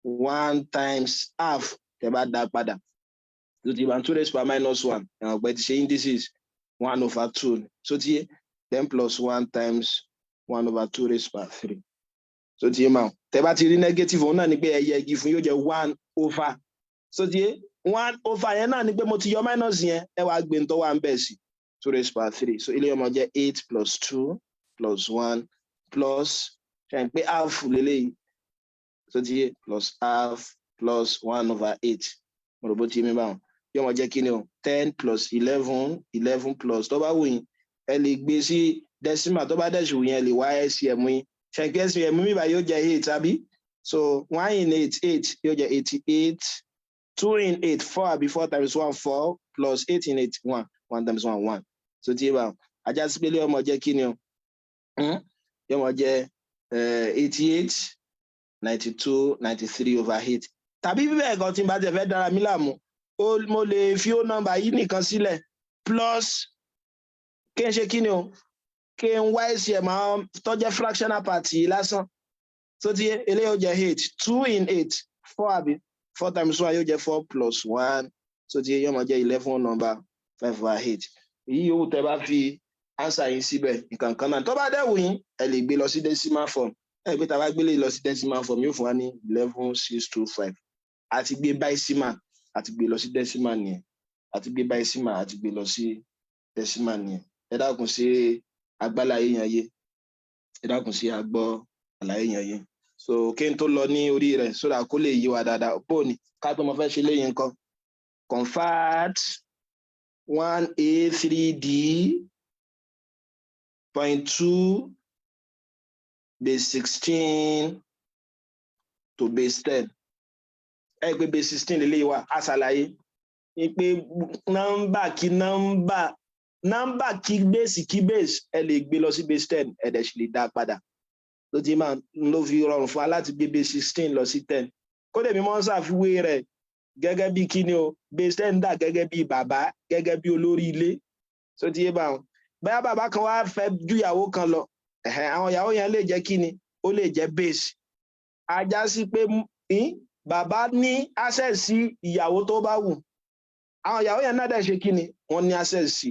one times half. Tẹ́ bá dá padà tó ti bá two raised to power minus one, ẹ̀wọ̀n pẹ̀ ti ṣe indices, one over two. So ti yé, then plus one times one over two raised to power three. So ti yé máa tẹ́ bá ti rí negative, òun náà ni pé ẹ yẹ igi fún, yóò jẹ́ one over. So ti yé, one over yẹn náà ni pé mo ti yọ minus yẹn, ẹ wá gbé tó wà ń bẹ̀ sí two raised to power three. So eléyìí ó máa jẹ́ eight plus two plus one plus, ṣe n pé half lélẹ́yìí. So ti yé, plus half plus one over eight. Mo rò bó ti yé mi báwọn. Yóò máa jẹ́ kí ni o? 10 plus 11, 11 plus, tó bá wù yín, ẹ lè gbé sí decimal. Tó bá dẹ̀ sì wù yín, ẹ lè wá LCM yín. Ṣe n pé LCM mi báyìí yóò jẹ́ eight, àbí? So one in eight, eight, yóò jẹ́ 88. Two in eight, four, àbí? Four times one, four, plus eight in eight, one. One times one, one. So tí yé báwọn, á já sí pé yóò máa jẹ́ kí ni o? Yóò máa jẹ́ 88, 92, 93 over eight. Tàbí bíbẹ̀ ẹ̀kan, tí n bá tẹ̀ fẹ́ dára mi láàmú, mo lè fi ó nọ́mbà yìí nìkan sílẹ̀, plus kí n ṣe kí ni o? Kí n wá LCM àwọn tó jẹ́ fractional part yìí lásán. So ti eléyìí ó jẹ́ eight. Two in eight, four, àbí? Four times one yóò jẹ́ four plus one. So ti yóò máa jẹ́ 11 number five over eight. Èyí yòówù tẹ́ bá fi answer yín síbẹ̀, nǹkan kan náà. Tó bá dẹ̀ wù yín, ẹ lè gbé lọ sí decimal form. Ẹ pé tá a bá gbélé lọ sí decimal form, yóò fún wa ní 11,625. Àti gbé bicimal, àti gbé lọ sí decimal nìyẹn. Àti gbé bicimal, àti gbé lọ sí decimal nìyẹn. Ẹ dákun, sí agbálàyé yẹn yé? Ẹ dákun, sí agbọ́ àlàyé yẹn yé? So kí n tó lọ ní orí rẹ̀, sódà kó lè yé wa dáadáa, bó ni ká tó mo fẹ́ ṣe léyìn nǹkan, convert one a three d point two base 16 to base 10. Ẹ pé base 16 lè wà. Á ṣàlàyé ní pé nọ́mbà kí nọ́mbà, nọ́mbà kí base kí base, ẹ lè gbé lọ sí base 10, ẹ dẹ̀ sì lè dá padà. Ló ti máa ló fi rọrùn fún wa láti gbé base 16 lọ sí 10. Kódà mi mọ́ ń ṣàfiwé rẹ̀ gẹ́gẹ́ bí kíni o? Base 10 dà gẹ́gẹ́ bí bàbá, gẹ́gẹ́ bí olórí ilé. Tó ti yé báwọn, bóyá bàbá kan wá fẹ́ ju ìyàwó kan lọ, àwọn ìyàwó yẹn lè jẹ́ kíni? Ó lè jẹ́ base. Á já sí pé bàbá ní access sí ìyàwó tó bá wù. Àwọn ìyàwó yẹn náà dẹ̀ ṣe kíni? Wọ́n ní access sí.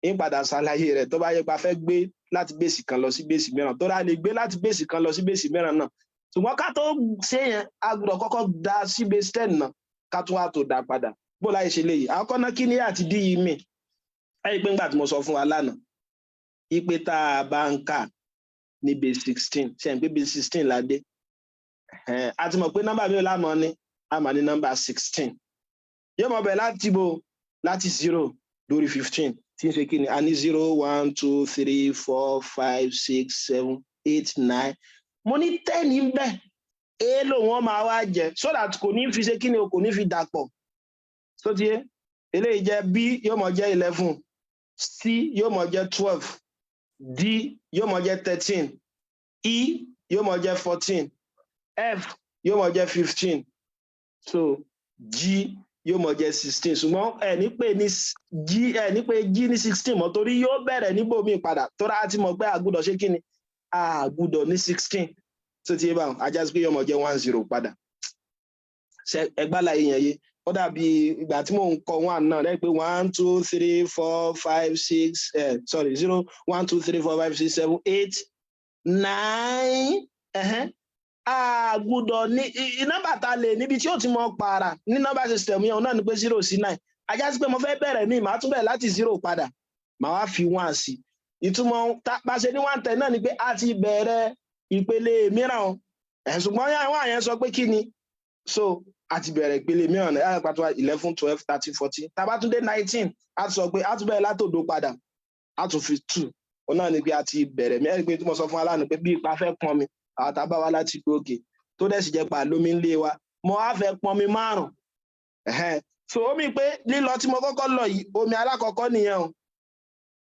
Ń padà ṣàlàyé rẹ̀ tó bá yẹ pa fẹ́ gbé láti base kan lọ sí base mìíràn, tó rà lè gbé láti base kan lọ sí base mìíràn náà. Ṣùgbọ́n ká tó ṣe yẹn, a gbọ́dọ̀ kọ́kọ́ dá sí base 10 náà, ká tún wá tó dá padà. Bó láyé ṣe léyìí, àkọ́kọ́ náà, kí ni àti d yìí mì? Ẹ pé ńgbà tí mo sọ fún wa lánàá ipe tá a bá ń kà ní base 16, ṣe ń pé base 16 la dé, a ti mọ̀ pé nọ́mbà mi ò lámọ̀ ní, a máa ní nọ́mbà 16 yóò mọ̀ bẹ̀ láti bo láti zero lórí 15, tí ń ṣe kí ni? A ní zero, one, two, three, four, five, six, seven, eight, nine. Mo ní 10 ń bẹ̀, èèlò wọn máa wá jẹ, so that kò ní fi ṣe kí ni o? Kò ní fi dàpọ̀. So ti yé, eléyìí jẹ́ b, yóò mọ̀ jẹ́ 11, c yóò mọ̀ jẹ́ 12, d yóò mọ̀ jẹ́ 13, e yóò mọ̀ jẹ́ 14, f yóò mọ̀ jẹ́ 15, so g yóò mọ̀ jẹ́ 16. Ṣùgbọ́n ẹ ní pé ní g, ẹ ní pé g ní 16 mọ́, torí yóò bẹ̀rẹ̀ níbòmíì padà. Torí a ti mọ̀ pé a gbọ́dọ̀ ṣe kí ni? A gbọ́dọ̀ ní 16. Tó ti yé báwọn, á já sí pé yóò mọ̀ jẹ́ one zero padà. Ẹgbàá láyé yẹn yé? Ó dàbí ìgbà tí mò ń kọ one náà lẹ́yìn pé one, two, three, four, five, six, sorry, zero, one, two, three, four, five, six, seven, eight, nine. A gbọ́dọ̀ ní nọ́mbà tá a lè níbi tí ó ti mọ pààrà ní nọ́mbà system yẹn náà ni pé zero sí nine. Á já sí pé mo fẹ́ bẹ̀rẹ̀ míì, màá tún bẹ̀rẹ̀ láti zero padà, màá wá fi one sí. Ìtumọ̀ bá ṣe ní one ten náà ni pé a ti bẹ̀rẹ̀ ìpele mìíràn o. Ṣùgbọ́n àwọn àyẹn sọ pé kí ni? So a ti bẹ̀rẹ̀ ìpele mìíràn náà pàtó 11, 12, 13, 14. Tá bá tún dé 19, a ti sọ pé a tún bẹ̀rẹ̀ látòdo padà, a tún fi two. Òun náà ni pé a ti bẹ̀rẹ̀ mẹ́rin, pé tí mo sọ fún wa lánàá pé bí ipa fẹ́ pọn mi, àwọn tá a bá wá láti pé òkè tó dẹ̀ sì jẹ́ pa lómi ń lé wa. Mo á fẹ́ pọnmi márùn. So ó mì pé lílọ tí mo kọ́kọ́ lọ yìí, omi alákọ̀ọ́kọ́ nìyẹn o.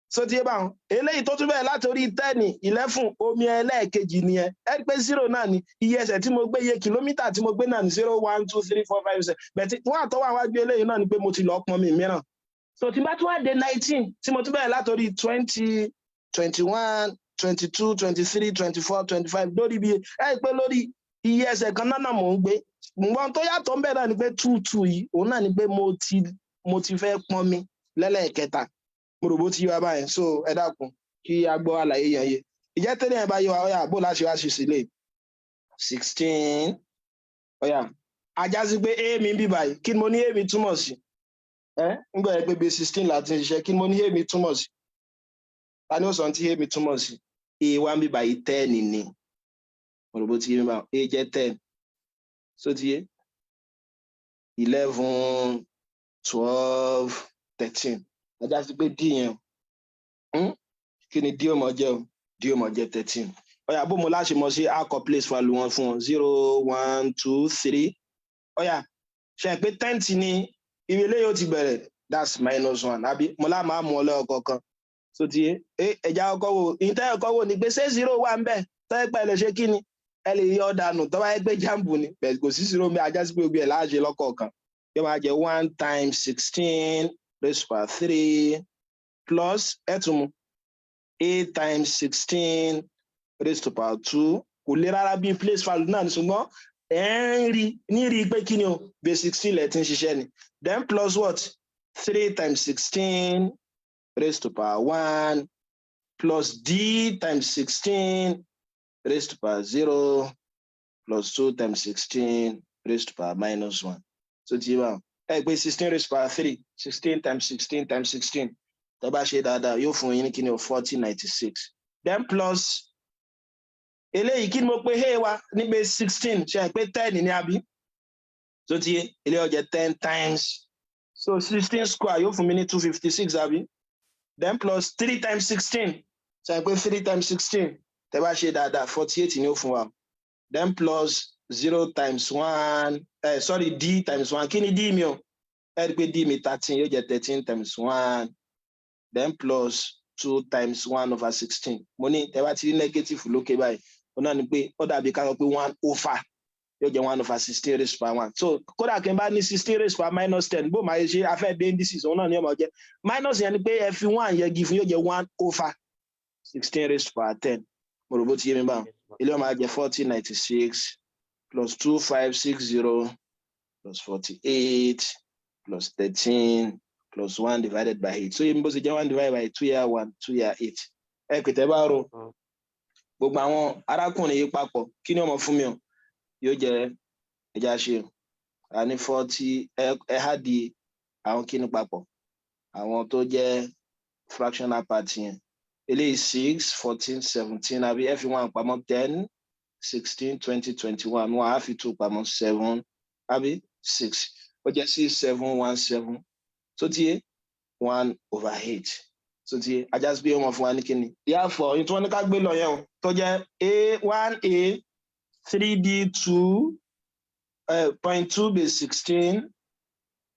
So ti yé báwọn, eléyìí tó tún bẹ̀rẹ̀ láti orí 10, 11, omi ẹlẹ́ẹ̀kejì nìyẹn. Ẹ rí pé zero náà ni iye ẹsẹ̀ tí mo gbé, iye kìlómítà tí mo gbé náà ní zero, one, two, three, four, five, six. Bẹ̀tí wọ́n àtọ́wọ́ àwọn agbé eléyìí náà ni pé mo ti lọ pọn mi mìíràn. So tí n bá tún wá dé 19, tí mo tún bẹ̀rẹ̀ láti orí 20, 21, 22, 23, 24, 25, lórí bí ẹ rí pé lórí iye ẹsẹ̀ kan náà mò ń gbé. Nǹkan tó yàtọ̀ ń bẹ̀ náà ni pé two two yìí, òun náà ni pé mo ti fẹ́ pọn mi lẹ́lẹ́ẹ̀kẹta. Mo rò bó ti yé wa báyẹn. So ẹ dákun, kí a gbọ́ àlàyé yẹn yé. Ìjẹ́ tẹ́lẹ̀ yẹn bá yé wa, ó yá, bó láṣẹ wá ṣe sílẹ̀ 16? Ó yá, ajá sí pé a mi ń bí báyìí, kí ni mo ní a mi túmọ̀ sí? Ẹ ń gbọ́ ẹ pé base 16 láti ń ṣiṣẹ́. Kí ni mo ní a mi túmọ̀ sí? Ta ni ó sọ tí a mi túmọ̀ sí? A wá ń bí báyìí, 10 ni. Mo rò bó ti yé mi báyìí. A jẹ́ 10. So ti yé, 11, 12, 13. Ajá sí pé d yẹn, kí ni d ó mọ jẹ́ o? D ó mọ jẹ́ 13. Ó yá, bó mo láṣẹ mọ sí akọ place value wọn fún wọn: zero, one, two, three. Ó yá, ṣe pé tenth ni ibi eléyìí ó ti bẹ̀rẹ̀, that's minus one, àbí? Mo lá máa mú ọ lẹ́yọ kọ̀ọ̀kan. So ti yé, ẹja ọkọ wo ìtẹ́ ọkọ wo ni pé ṣé zero wà ń bẹ̀ tọ́ ẹ pẹ́ lè ṣe kí ni, ẹ lè yọ dànù tó bá yẹ pé jambu ni bẹ́ẹ̀. Kò sí zero mi, ajá sí pé gbogbo ẹ̀ láàṣẹ lọ́kọ̀ọ̀kan. Yóò máa jẹ́ one times 16 raised by three plus, ẹ̀ tún mu, eight times 16 raised to power two. Kò lè rárá, bí place value náà ní, ṣùgbọ́n ẹ̀ ń rí ní rí i pé kí ni o, base 16 lẹ̀ ti ń ṣiṣẹ́ ni. Then plus what? Three times 16 raised to power one plus d times 16 raised to power zero plus two times 16 raised to power minus one. So ti bá ẹ pé 16 raised to power three, 16 times 16 times 16, tó bá ṣe dáadáa, yóò fún yín ní kí ni o? 4096. Then plus eléyìí, kí ni mo pe a wa ní base 16? Ṣe pé 10 ní, àbí? Tó ti yé, eléyìí ó jẹ́ 10 times, so 16 square yóò fún mi ní 256, àbí? Then plus three times 16. Ṣe pé three times 16, tẹ́ bá ṣe dáadáa, 48 ni ó fún wa. Then plus zero times one, sorry, d times one. Kí ni d mi o? Ẹ rí i pé d mi 13, yóò jẹ́ 13 times one. Then plus two times one over 16. Mo ní tẹ́ bá ti rí negative lókè báyìí, ó náà ni pé ó dàbí ká sọ pé one over, yóò jẹ́ one over 16 raised by one. So kódà kí n bá ní 16 raised by minus 10, bó máa ṣe afẹ́ dé indices, òun náà ni ó máa jẹ́ minus yẹn, ni pé ẹ fi one yẹgi fún, yóò jẹ́ one over 16 raised by 10. Mo rò bó ti yé mi báwọn. Ilé ó máa jẹ́ 4096 plus 2560 plus 48 plus 13 plus one divided by eight. So yìí bó ṣe jẹ́ one divided by two yà one, two yà eight. Ẹ pè tẹ́ bá ro gbogbo àwọn arákùnrin yìí papọ̀, kí ni ó máa fún mi o? Yóò jẹ́, ẹja ṣe a ní 40, ẹ há di àwọn kíni papọ̀, àwọn tó jẹ́ fractional part yẹn. Eléyìí 6, 14, 17, àbí? Ẹ fi one pamọ́, 10, 16, 20, 21. Wọn á fi two pamọ́, seven, àbí? Six, ó jẹ́ 6, 7, 1, 7. Tó ti yé, one over eight. Tó ti yé, ajá sí pé wọ́n fún wa ní kíni? Therefore, tí wọ́n ní ká gbé lọ yẹn o, tó jẹ́ a one a three d two point two base 16.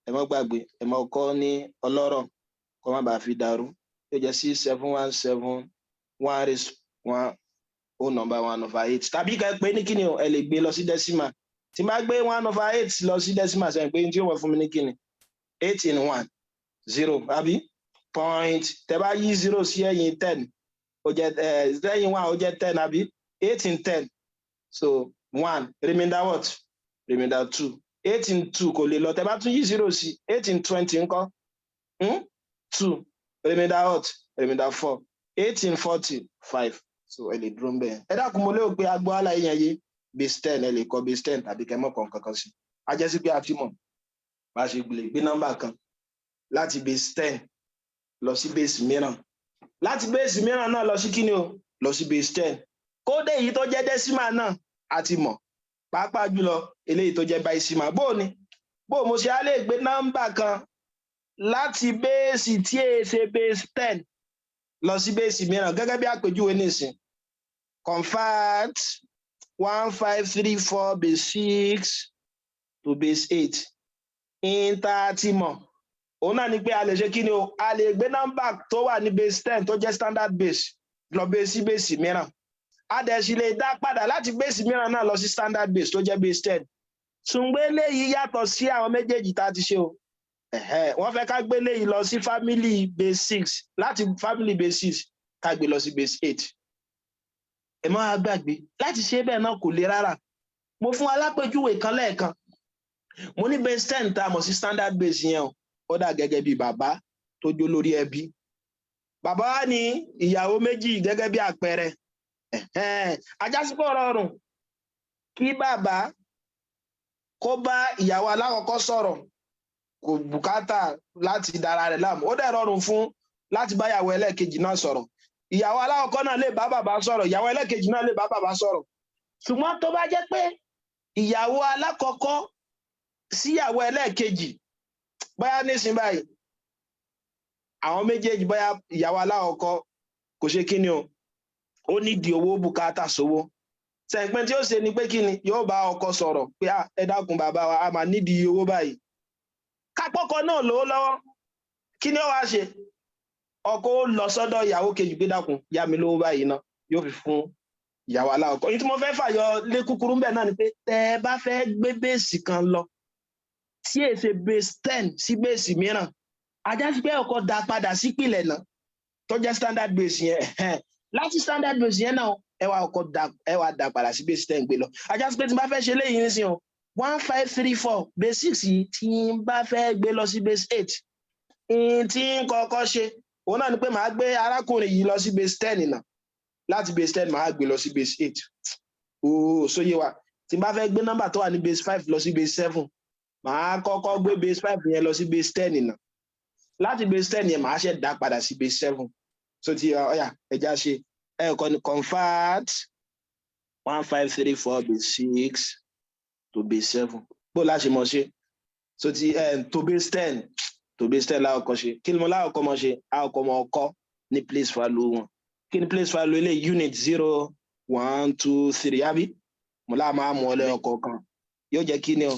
Ẹ má gbàgbé, ẹ má kọ́ ní ọlọ́rọ̀ kó má bàa fi dàrú. Yóò jẹ́ 6, 7, 1, 7, one raise one whole number one over eight. Tàbí ká pé ní kíni o, ẹ lè gbé lọ sí decimal. Tí n bá gbé one over eight lọ sí decimal, sẹ́yìn pé ní tí ó wọ̀ fún mi ní kíni? Eight in one, zero, àbí? Point, tẹ́ bá yí zero sí ẹ̀yìn 10, ó jẹ́ lẹ́yìn one, ó jẹ́ 10, àbí? Eight in 10, so one, remainder what? Remainder two. Eight in two kò lè lọ. Tẹ́ bá tún yí zero sí, 8 in 20 ńkọ́? Two, remainder what? Remainder four. 8 in 40, five. So ẹ lè dúró ń bẹ́ẹ̀. Ẹ dákun, mo lérò pé agbó àlàyé yẹn yé. Base 10, ẹ lè kọ base 10 tàbí kẹ́ mọ̀ kàn kankan sí. A jẹ́ sí pé a ti mọ̀ bá a ṣe lè gbé nọ́mbà kan láti base 10 lọ sí base mìíràn, láti base mìíràn náà lọ sí kíni o, lọ sí base 10. Kódé èyí tó jẹ́ decimal náà a ti mọ̀, pàápàá jùlọ eléyìí tó jẹ́ bicimal. Bó ni bó mo ṣe á lè gbé nọ́mbà kan láti base tí è ṣe base 10 lọ sí base mìíràn? Gẹ́gẹ́ bí àpèjúwe nísìn, convert 1534 base six. to base 8. Ìta ti mọ̀ òun náà ni pé a lè ṣe kí ni o? A lè gbé nọ́mbà tó wà ní base 10, tó jẹ́ standard base, lọ base sí base mìíràn. A dẹ̀ sì lè dá padà láti base mìíràn náà lọ sí standard base tó jẹ́ base 10. Ṣùgbọ́n eléyìí yàtọ̀ sí àwọn méjèèjì tá a ti ṣe o. Wọ́n fẹ́ ká gbé eléyìí lọ sí family base 6, láti family base 6 ká gbé lọ sí base 8. Ẹ má wá gbàgbé, láti ṣe bẹ́ẹ̀ náà kò le rárá. Mo fún alápèjúwe kan lẹ́ẹ̀kan. Mo ní base 10 tá a mọ̀ sí standard base yẹn o, ó dà gẹ́gẹ́ bí bàbá tó jó lórí ẹbí. Bàbá wa ní ìyàwó méjì gẹ́gẹ́ bí àpẹẹrẹ. Ajásípọ̀ rọrùn kí bàbá kó bá ìyàwó alákọ̀ọ́kọ́ sọ̀rọ̀, kò bùkátà láti dára rẹ̀ láàmú. Ó dẹ̀ rọrùn fún láti bá ìyàwó ẹlẹ́ẹ̀kejì náà sọ̀rọ̀. Ìyàwó alákọ̀ọ́kọ́ náà lè bá bàbá sọ̀rọ̀, ìyàwó ẹlẹ́ẹ̀kejì náà lè bá bàbá sọ̀rọ̀. Ṣùgbọ́n tó bá jẹ́ pé ìyàwó alákọ̀ọ́kọ́ síyàwó ẹlẹ́ẹ̀kejì, bóyá nísìnyí báyìí àwọn méjèèjì, bóyá ìyàwó alákọ̀ọ́kọ́ kò ṣe kí ni o, ó nídìí owó, bùkátà sówó sẹ̀ǹpẹ́, tí ó ṣe ni pé kí ni? Yóò bá ọkọ sọ̀rọ̀ pé, "Ẹ dákun bàbá wa, a máa nídìí owó báyìí." Kápọ́kọ náà lówó lọ́wọ́, kí ni ó wá ṣe? Ọkọ ó lọ sọ́dọ̀ ìyàwó kejì pé, "Dákun, yá mi lówó báyìí ná." Yóò fi fún ìyàwó alákọ̀ọ́kọ́. Yìí tí mo fẹ́ fàyọ lé kúkúrú ńbẹ̀ náà ni pé tẹ́ ẹ bá fẹ́ gbé base kan lọ tí èsè base 10 sí base mìíràn, ajá sí pé ọkọ dá padà sípìlẹ̀ náà tó jẹ́ standard base yẹn. Láti standard base yẹn náà, ẹ wá ọkọ dá, ẹ wá dá padà sí base 10 gbé lọ. Ajá sí pé tí n bá fẹ́ ṣe léyìí nísìnyí o, 1534 base 6 yìí, tí n bá fẹ́ gbé lọ sí base 8, n tí n kọ́kọ́ ṣe òun náà ni pé màá gbé arákùnrin yìí lọ sí base 10 náà. Láti base 10, màá gbé lọ sí base 8. Ooo, sóyè wa? Tí n bá fẹ́ gbé nọ́mbà tó wà ní base 5 lọ sí base 7, màá kọ́kọ́ gbé base 5 yẹn lọ sí base 10 náà. Láti base 10 yẹn, màá ṣe dá padà sí base 7. So ti ọyà ẹja ṣe ẹ kọ́ ni convert 1534 base 6 to base 7. Bó láṣẹ mọ̀ ṣe? So ti to base 10, to base 10 láwọ̀kọ́ ṣe. Kí ni mo láwọ̀kọ́ mọ̀ ṣe? Àwọ̀kọ́ mọ̀ ọkọ́ ní place value wọn. Kí ni place value ilé? Unit, zero, one, two, three, àbí? Mo láà máa mú ọ lẹ́yọ kọ̀ọ̀kan. Yóò jẹ́ kí ni o?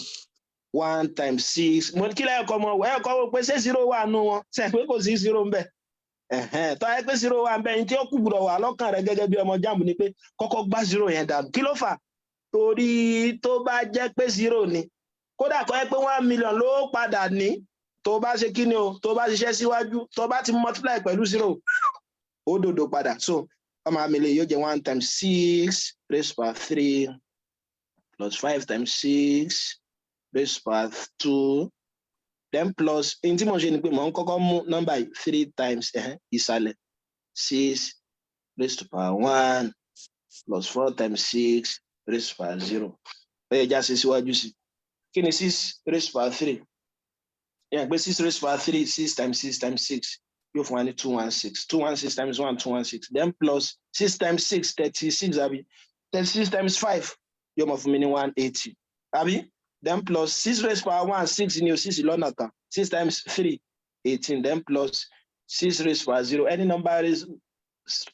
One times six. Mo kí lẹ́yìn kọ́ mọ ẹ̀ kọ́ wọ́n pé ṣé zero wà nù wọn? Ṣe pé kò sí zero ń bẹ̀? Tó yẹ pé zero wà ń bẹ̀, ní tí ó kù gbọ́dọ̀ wà lọ́kàn rẹ gẹ́gẹ́ bí ọmọ JAMB ni pé kọ́kọ́ gbá zero yẹn dànù. Kí ló fà? Torí tó bá jẹ́ pé zero ni, kódà kọ́ ẹ pé 1 million ló padà ní, tó bá ṣe kí ni o, tó bá ṣiṣẹ́ síwájú, tó bá ti multiply pẹ̀lú zero, ó dòdò padà. So ọmọ àmì lè yóò jẹ́ one times six raised by three plus five times six raised by two, then plus. N tí mo ṣe ni pé mò ń kọ́kọ́ mú nọ́mbà yìí, three times ìsàlẹ̀, six raised to power one plus four times six raised to power zero. Ó yẹ já ṣe síwájú sí. Kí ni six raised to power three? Yẹn pé six raised to power three, six times six times six, yóò fún wa ní 216. 216 times one, 216. Then plus six times six, 36, àbí? 36 times five yóò mọ̀ fún mi ní 180, àbí? Then plus six raised power one, six ní o, six lọ́nà kan, six times three, 18. Then plus six raised power zero, any number raised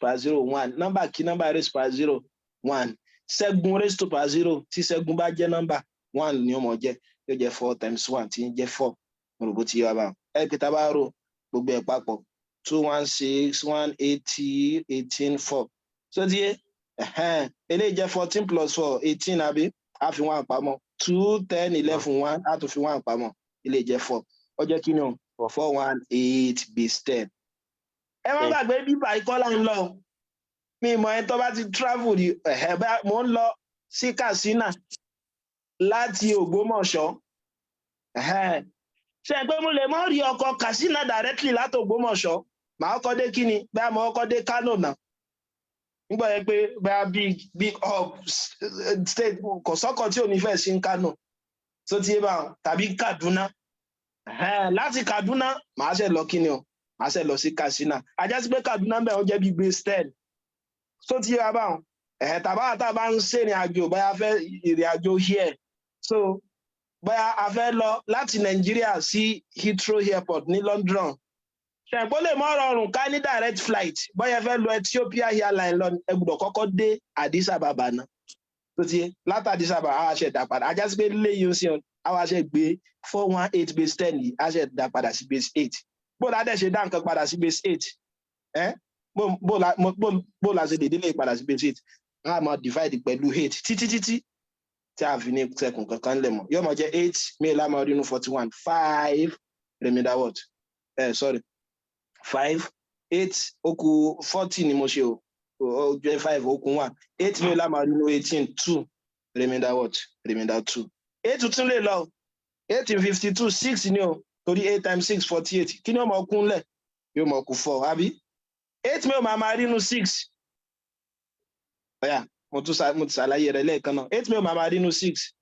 power zero, one. Number kí number raised power zero, one. Ṣẹ́gun raised to power zero, tí ṣẹ́gun bá jẹ́ number, one ni ó mọ̀ jẹ́. Yóò jẹ́ four times one, tí ń jẹ́ four. Mo rò bó ti yé wa báwọn. Ẹ pé tá a bá rò gbogbo ẹ̀ papọ̀, 216, 180, 18, four. So ti yé? Eléyìí jẹ́ 14 plus four, 18, àbí? A fi one pamọ́. Two, 10, 11, one, a tún fi one pamọ́. Eléyìí jẹ́ four. Ó jẹ́ kí ni o? 418 base 10. Ẹ má gbàgbé, bíbá ikọ́ là ń lọ. Mi mọ̀ ẹ́ tó bá ti travel rí. Ẹ̀hẹ́, mò ń lọ sí Katsina láti Ògbómọ̀ṣọ́. Ṣe pé mo lè mọ́ rí ọkọ̀ Katsina directly láti Ògbómọ̀ṣọ́? Màá kọ́ dé kí ni? Bẹ́ẹ̀ mo kọ́ dé Kano náà. Nígbà yẹn pé bẹ́ẹ̀ big big hub state, kò sọ́kọ̀ tí ò ní fẹ́ sí Kano tó ti yé báwọn, tàbí Kaduna. Láti Kaduna, màá ṣe lọ kí ni o? Màá ṣe lọ sí Katsina. Ajá sí pé Kaduna bẹ́ẹ̀, ó jẹ́ bí base 10 tó ti yé wa báwọn. Tàbá tá a bá ń ṣèrìn àjò, bóyá fẹ́ ìrìn àjò here, so bóyá a fẹ́ lọ láti Nàìjíríà sí Heathrow Airport ní London, ṣẹ̀gbọ́n lè mọ́ rọrùn ká ní direct flight. Bóyá fẹ́ lọ Ethiopia Airline lọ, ẹ gbọ́dọ̀ kọ́kọ́ dé Addis Ababa náà. Tó ti láti Addis Ababa, àwa ṣe dá padà. Ajá sí pé léyìí ó sì hàn, àwa ṣe gbé 418 base 10 yìí, a ṣe dá padà sí base 8. Bó la dẹ̀ ṣe dá nǹkan padà sí base 8 ẹ́? Bó la ṣe lè délé padà sí base 8? A máa divide pẹ̀lú 8 títí títí tí a fi ní sẹ́kùn kankan lẹ̀ mọ́. Yóò máa jẹ́ 8 mélòó la máa rí inú 41? 5 remainder what? Sorry, 5, 8, ó kù 40 ni mo ṣe o. Ó jẹ́ 5, ó kù 1. 8 mélòó la máa rí inú 18? 2 remainder what? Remainder 2. 8 tún lè lọ. 8 in 52, 6 ni o, torí 8 times 6, 48. Kí ni ó máa kúnlẹ̀? Yóò máa kù 4, àbí? 8 mélòó máa rí inú 6? Ọ̀yà, mo ti ṣàlàyé rẹ̀ lẹ́ẹ̀kan náà. 8 mélòó máa rí inú 6?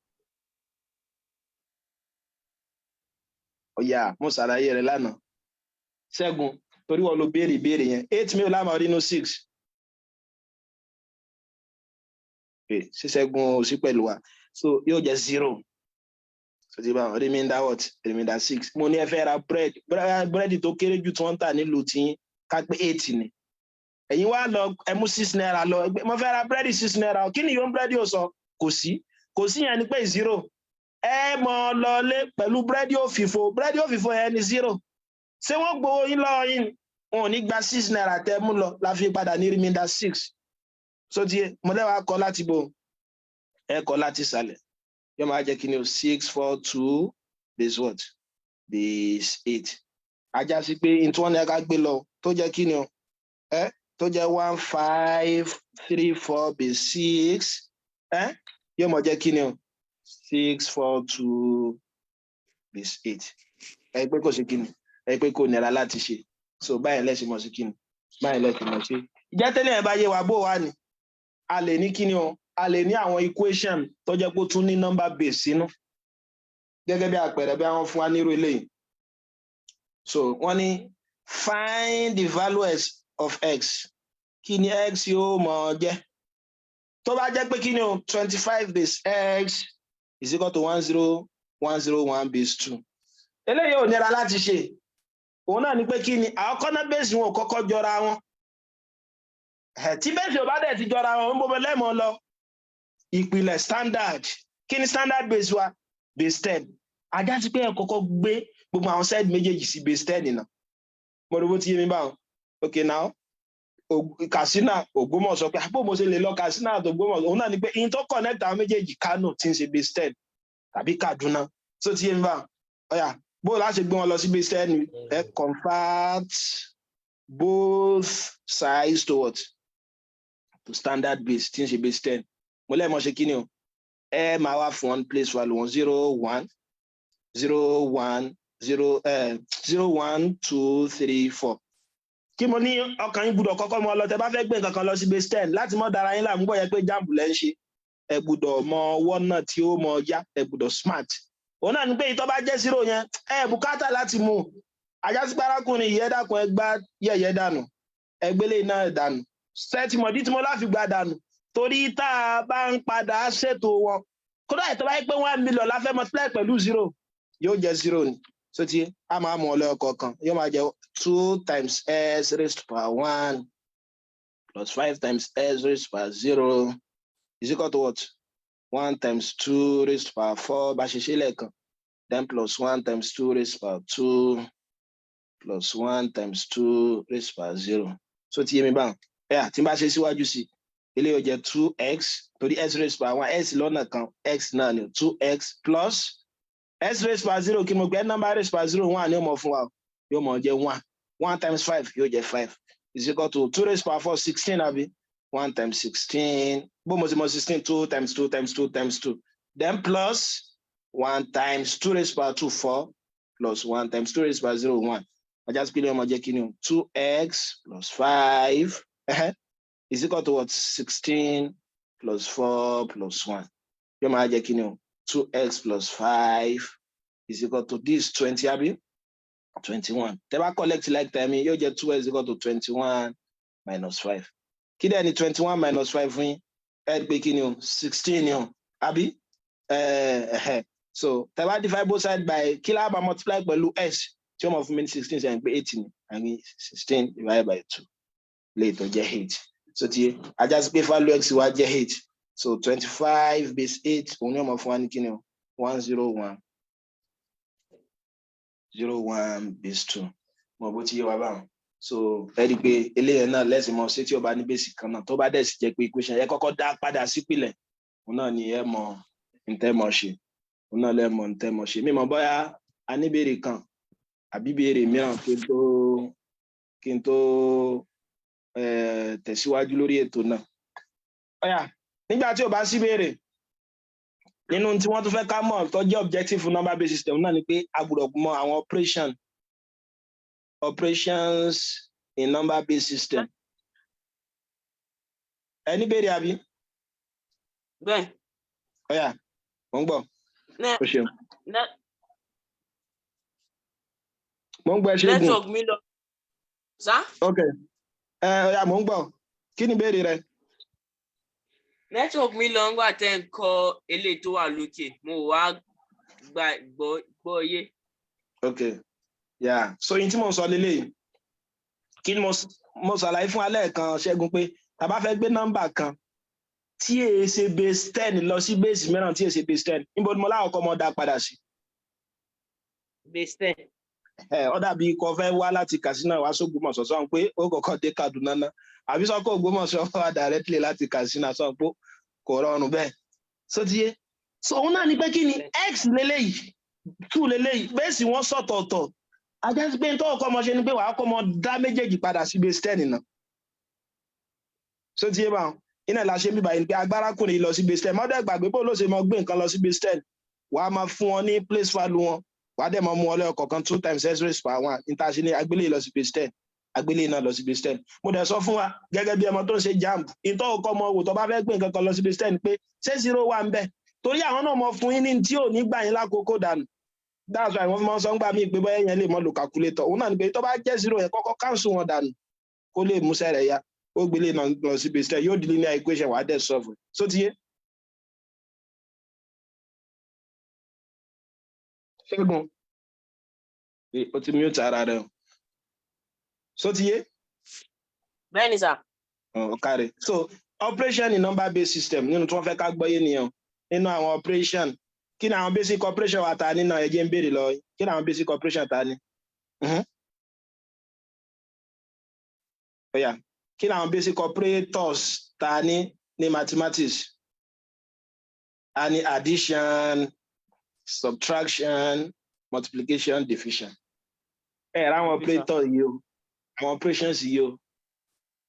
Ọ̀yà, mo ṣàlàyé rẹ̀ lánàá. Ṣẹ́gun, torí wọ́n ló béèrè ìbéèrè yẹn. 8 mélòó la máa rí inú 6? Ṣé Ṣẹ́gun ò sí pẹ̀lú wa? So yóò jẹ́ 0. So ti bá wọn remainder what? Remainder 6. Mo ní ẹ fẹ́ ra búrẹ́dì tó kéré jù tí wọ́n ń tà nílùú tí ká pé 8 ni. Ẹ̀yin wá lọ, ẹ mú ₦6 lọ. Mo fẹ́ ra búrẹ́dì ₦6. Kí ni yóò ń búrẹ́dì ò sọ? Kò sí. Kò sí yẹn ni pé 0. Ẹ mọ̀ lọlé pẹ̀lú búrẹ́dì òfìfo. Búrẹ́dì òfìfo yẹn ni 0. Ṣé wọ́n gbowó yín lọ́wọ́ yín? Wọn ò ní gba ₦6 tẹ́ mú lọ. La fi padà ní remainder 6. So ti mo lẹ́wàá kọ láti bo, ẹ kọ láti ìsàlẹ̀. Yóò máa jẹ́ kí ni o? 642 base what? Base 8. Ajá sí pé n tí wọ́n ní ká gbé lọ tó jẹ́ kí ni o? Ẹ tó jẹ́ 1534 base 6, ẹ yóò mọ̀ jẹ́ kí ni o? 642 base 8. Ẹ pé kò sí kí ni, ẹ pé kò nira láti ṣe. So báyìí lẹ́sìn mọ̀ sí kí ni, báyìí lẹ́sìn mọ̀ sí. Ìjẹ́ tẹ́lẹ̀ ẹ bá yé wa, bó wà ní a lè ní kí ni o? A lè ní àwọn equation tó jẹ́ pé ó tún ní number base sínú. Gẹ́gẹ́ bí àpẹẹrẹ, bí wọ́n fún wa nírú eléyìí. So wọ́n ní find the values of x. Kí ni x yóò mọ̀ jẹ́ tó bá jẹ́ pé kí ni o? 25 base x is equal to 10101 base 2. Eléyìí ò nira láti ṣe. Òun náà ni pé kí ni àwọn kọ́nà base wọn ò kọ́kọ́ jọra wọn. Tí base ò bá dẹ̀ ti jọra wọn, ń bọ́ lẹ́mọ̀ lọ ìpìlẹ̀ standard. Kí ni standard base wa? Base 10. Ajá sí pé ẹ kọ́kọ́ gbé gbogbo àwọn side méjèèjì sí base 10 náà. Mo rò bó ti yé mi báwọn. Ok, now Katsina, Ògbómọ̀ṣọ́, pé àpò mo ṣe lè lọ Katsina àti Ògbómọ̀ṣọ́? Òun náà ni pé in tó connect àwọn méjèèjì, Kano tí ń ṣe base 10, tàbí Kaduna. Tó ti yé mi báwọn? Ọ̀yà, bó o láṣẹ gbé wọn lọ sí base 10? Ẹ convert both sides to what? To standard base tí ń ṣe base 10. Mo lẹ́ẹ̀mọ́ ṣe kí ni o? Ẹ máa wá fún one place value wọn: 0, 1, 0, 1, 0, 0, 1, 2, 3, 4. Kí mo ní ọkàn yín gbúdọ̀ kọ́kọ́ mọ lọ tẹ bá fẹ́ gbé nǹkan kan lọ sí base 10 láti mọ́ dára yín láàmú gbọ́ yẹ pé JAMB lẹ́ ń ṣe. Ẹ gbúdọ̀ mọ ọwọ́ náà tí ó mọ yá. Ẹ gbúdọ̀ smart. Òun náà ní pé ìtọ́ bá jẹ́ 0 yẹn, ẹ bùkátà láti mú. Ajásípé arákùnrin yìí, ẹ dákun, ẹ gbá yẹ̀yẹ́ dànù, ẹ gbélé náà dànù. Sẹ́tìmọ̀dí tí mo láfi gbá dànù, torí tá a bá ń padà ṣètò wọn, kódà ìtọ́ bá yẹ pé 1 million la fẹ́ multiply pẹ̀lú 0, yóò jẹ́ 0 ni. So ti a máa mú ọlọ́yọ̀ kọ̀ọ̀kan, yóò máa jẹ́ 2 times x raised to power 1 plus 5 times x raised to power 0 is equal to what? 1 times 2 raised to power 4, bá ṣe ṣe lẹ́ẹ̀kan, then plus 1 times 2 raised to power 2 plus 1 times 2 raised to power 0. So ti yé mi báwọn? Ẹ tí n bá ṣe síwájú sí, eléyìí ó jẹ́ 2x, torí x raised to power 1, x lọ́nà kan, x náà ni. 2x plus x raised to power 0. Kí mo gbé number raised to power 0, 1 ni ó mọ̀ fún wa. Yóò mọ̀ jẹ́ 1. 1 times 5 yóò jẹ́ 5, is equal to 2 raised to power 4, 16, àbí? 1 times 16. Bó mo ti mọ̀ 16? 2 times 2 times 2 times 2, then plus 1 times 2 raised to power 2, 4, plus 1 times 2 raised to power 0, 1. Ọjà sí pílẹ̀ ọmọ jẹ́ kí ni o? 2x plus 5 is equal to what? 16 plus 4 plus 1. Yóò máa jẹ́ kí ni o? 2x plus 5 is equal to this 20, àbí? 21. Tẹ́ bá collect like term, yóò jẹ́ 2x equal to 21 minus 5. Kí dẹ̀ ni 21 minus 5 fún yín? Ẹ rí pé kí ni o? 16 ni o, àbí? So tẹ́ bá divide both sides by kí lá bá multiply pẹ̀lú x tí ó mọ̀ fún mi ní 16, sẹ́yìn pé 8 ni àní 16 divided by 2 lè tó jẹ́ 8. So ti ajá sí pé value x wa jẹ́ 8. So 25 base 8, òun ni ó máa fún wa ní kíni o? 10101 base 2. Mo bó ti yé wa báwọn. So ẹ rí i pé eléyẹn náà lẹ́sìn mọ́ ṣé tí ó bá ní base kan náà, tó bá dẹ̀ sì jẹ́ pé equation ẹ kọ́kọ́ dá padà sípìlẹ̀, òun náà ni ẹ mọ ntẹ́ mọ̀ ṣe, òun náà lẹ́ mọ̀ ntẹ́ mọ̀ ṣe. Mímọ̀ bóyá a ní béèrè kan àbí béèrè mìíràn kí n tó tẹ̀síwájú lórí ètò náà. Ó yá, nígbà tí ò bá sí béèrè, nínú tí wọ́n tún fẹ́ ká mọ̀ tó jẹ́ objective number based system náà ni pé a gbọ́dọ̀ mọ àwọn operations in number based system. Ẹ ní béèrè àbí? Bẹ́ẹ̀. Ó yá, mo ń gbọ́. O ṣeun. Mo ń gbọ́, ẹ ṣe gùn. Network mi lọ. Sá? Ok, ẹ ó yá, mo ń gbọ́. Kí ni ìbéèrè rẹ? Network mi lọ ńgbà tẹ́ ń kọ eléyìí tó wà lókè. Mo wá gba gbọ́ yé. Ok, yeah. So yín tí mo ń sọ lélẹ́yìí, kí ni mo ṣàlàyé fún alẹ́ kan, Ṣẹ́gun, pé tá bá fẹ́ gbé nọ́mbà kan tí èé ṣe base 10 lọ sí base mìíràn tí èé ṣe base 10, níbo ni mo láwọn kọ́ mọ́ dá padà sí? Base 10. Ẹ ọ dàbí kò fẹ́ wá láti Katsina wá sógbómọ̀ṣọ́, sọ pé ó kọ́kọ́ dé Kaduna ná, àbí sọ pé Ògbómọ̀ṣọ́ wá directly láti Katsina, sọ pé kò rọrùn bẹ́ẹ̀. So ti yé? So òun náà ni pé kí ni x leléyìí, two leléyìí, base wọn sọ̀tọ̀ọ̀tọ̀. Ajá sí pé tó kọ́ ọmọ ṣe ni pé wàá kọ́ ọmọ dá méjèèjì padà sí base 10 náà. So ti yé báwọn? Iná la ṣe ń bíbá yìí ni pé agbára kùnrin lọ sí base 10. Mọ́dẹ̀ gbàgbé bó ló ṣe mọ gbé nǹkan lọ sí base 10. Wàá máa fún wọn ní place value wọn, wàá dẹ̀ máa mú wọn lẹ́yọ kọ̀ọ̀kan, two times x raised power one. Níta ṣe ní agbélé lọ sí base 10, agbélé náà lọ sí base 10. Mo dẹ̀ sọ fún wa gẹ́gẹ́ bí ọmọ tó ń ṣe JAMB, ìtọ́ ọkọ ọmọ wò tó bá fẹ́ gbé nǹkan kan lọ sí base 10 pé ṣé zero wà ń bẹ̀, torí àwọn náà mọ fún yín ní tí ò ní gbà yín lákòókò dànù. That's why wọ́n fi máa ń sọ ń gbà mí pé bóyá yẹn lè mọ lo calculator. Òun náà ni pé tó bá jẹ́ zero yẹn, kọ́kọ́ cancel wọn dànù kó lè múṣẹ́ rẹ̀ ya. Ó gbélé náà lọ sí base 10, yóò di linear equation, wàá dẹ̀ solve. So ti yé, Ṣẹ́gun? O ti mute ara rẹ o. So ti yé? Bẹ́ẹ̀ ni sà. Ó káre. So operation in number based system, nínú tí wọ́n fẹ́ ká gbọ́yé nìyẹn. Nínú àwọn operation, kí ni àwọn basic operation wa ta nínú? Ẹ jẹ́ ń béèrè lọ, kí ni àwọn basic operation ta ní? Ó yá, kí ni àwọn basic operators ta ní ní mathematics? A ní addition, subtraction, multiplication, division. Ẹ rà àwọn operator yìí o, àwọn operations yìí o,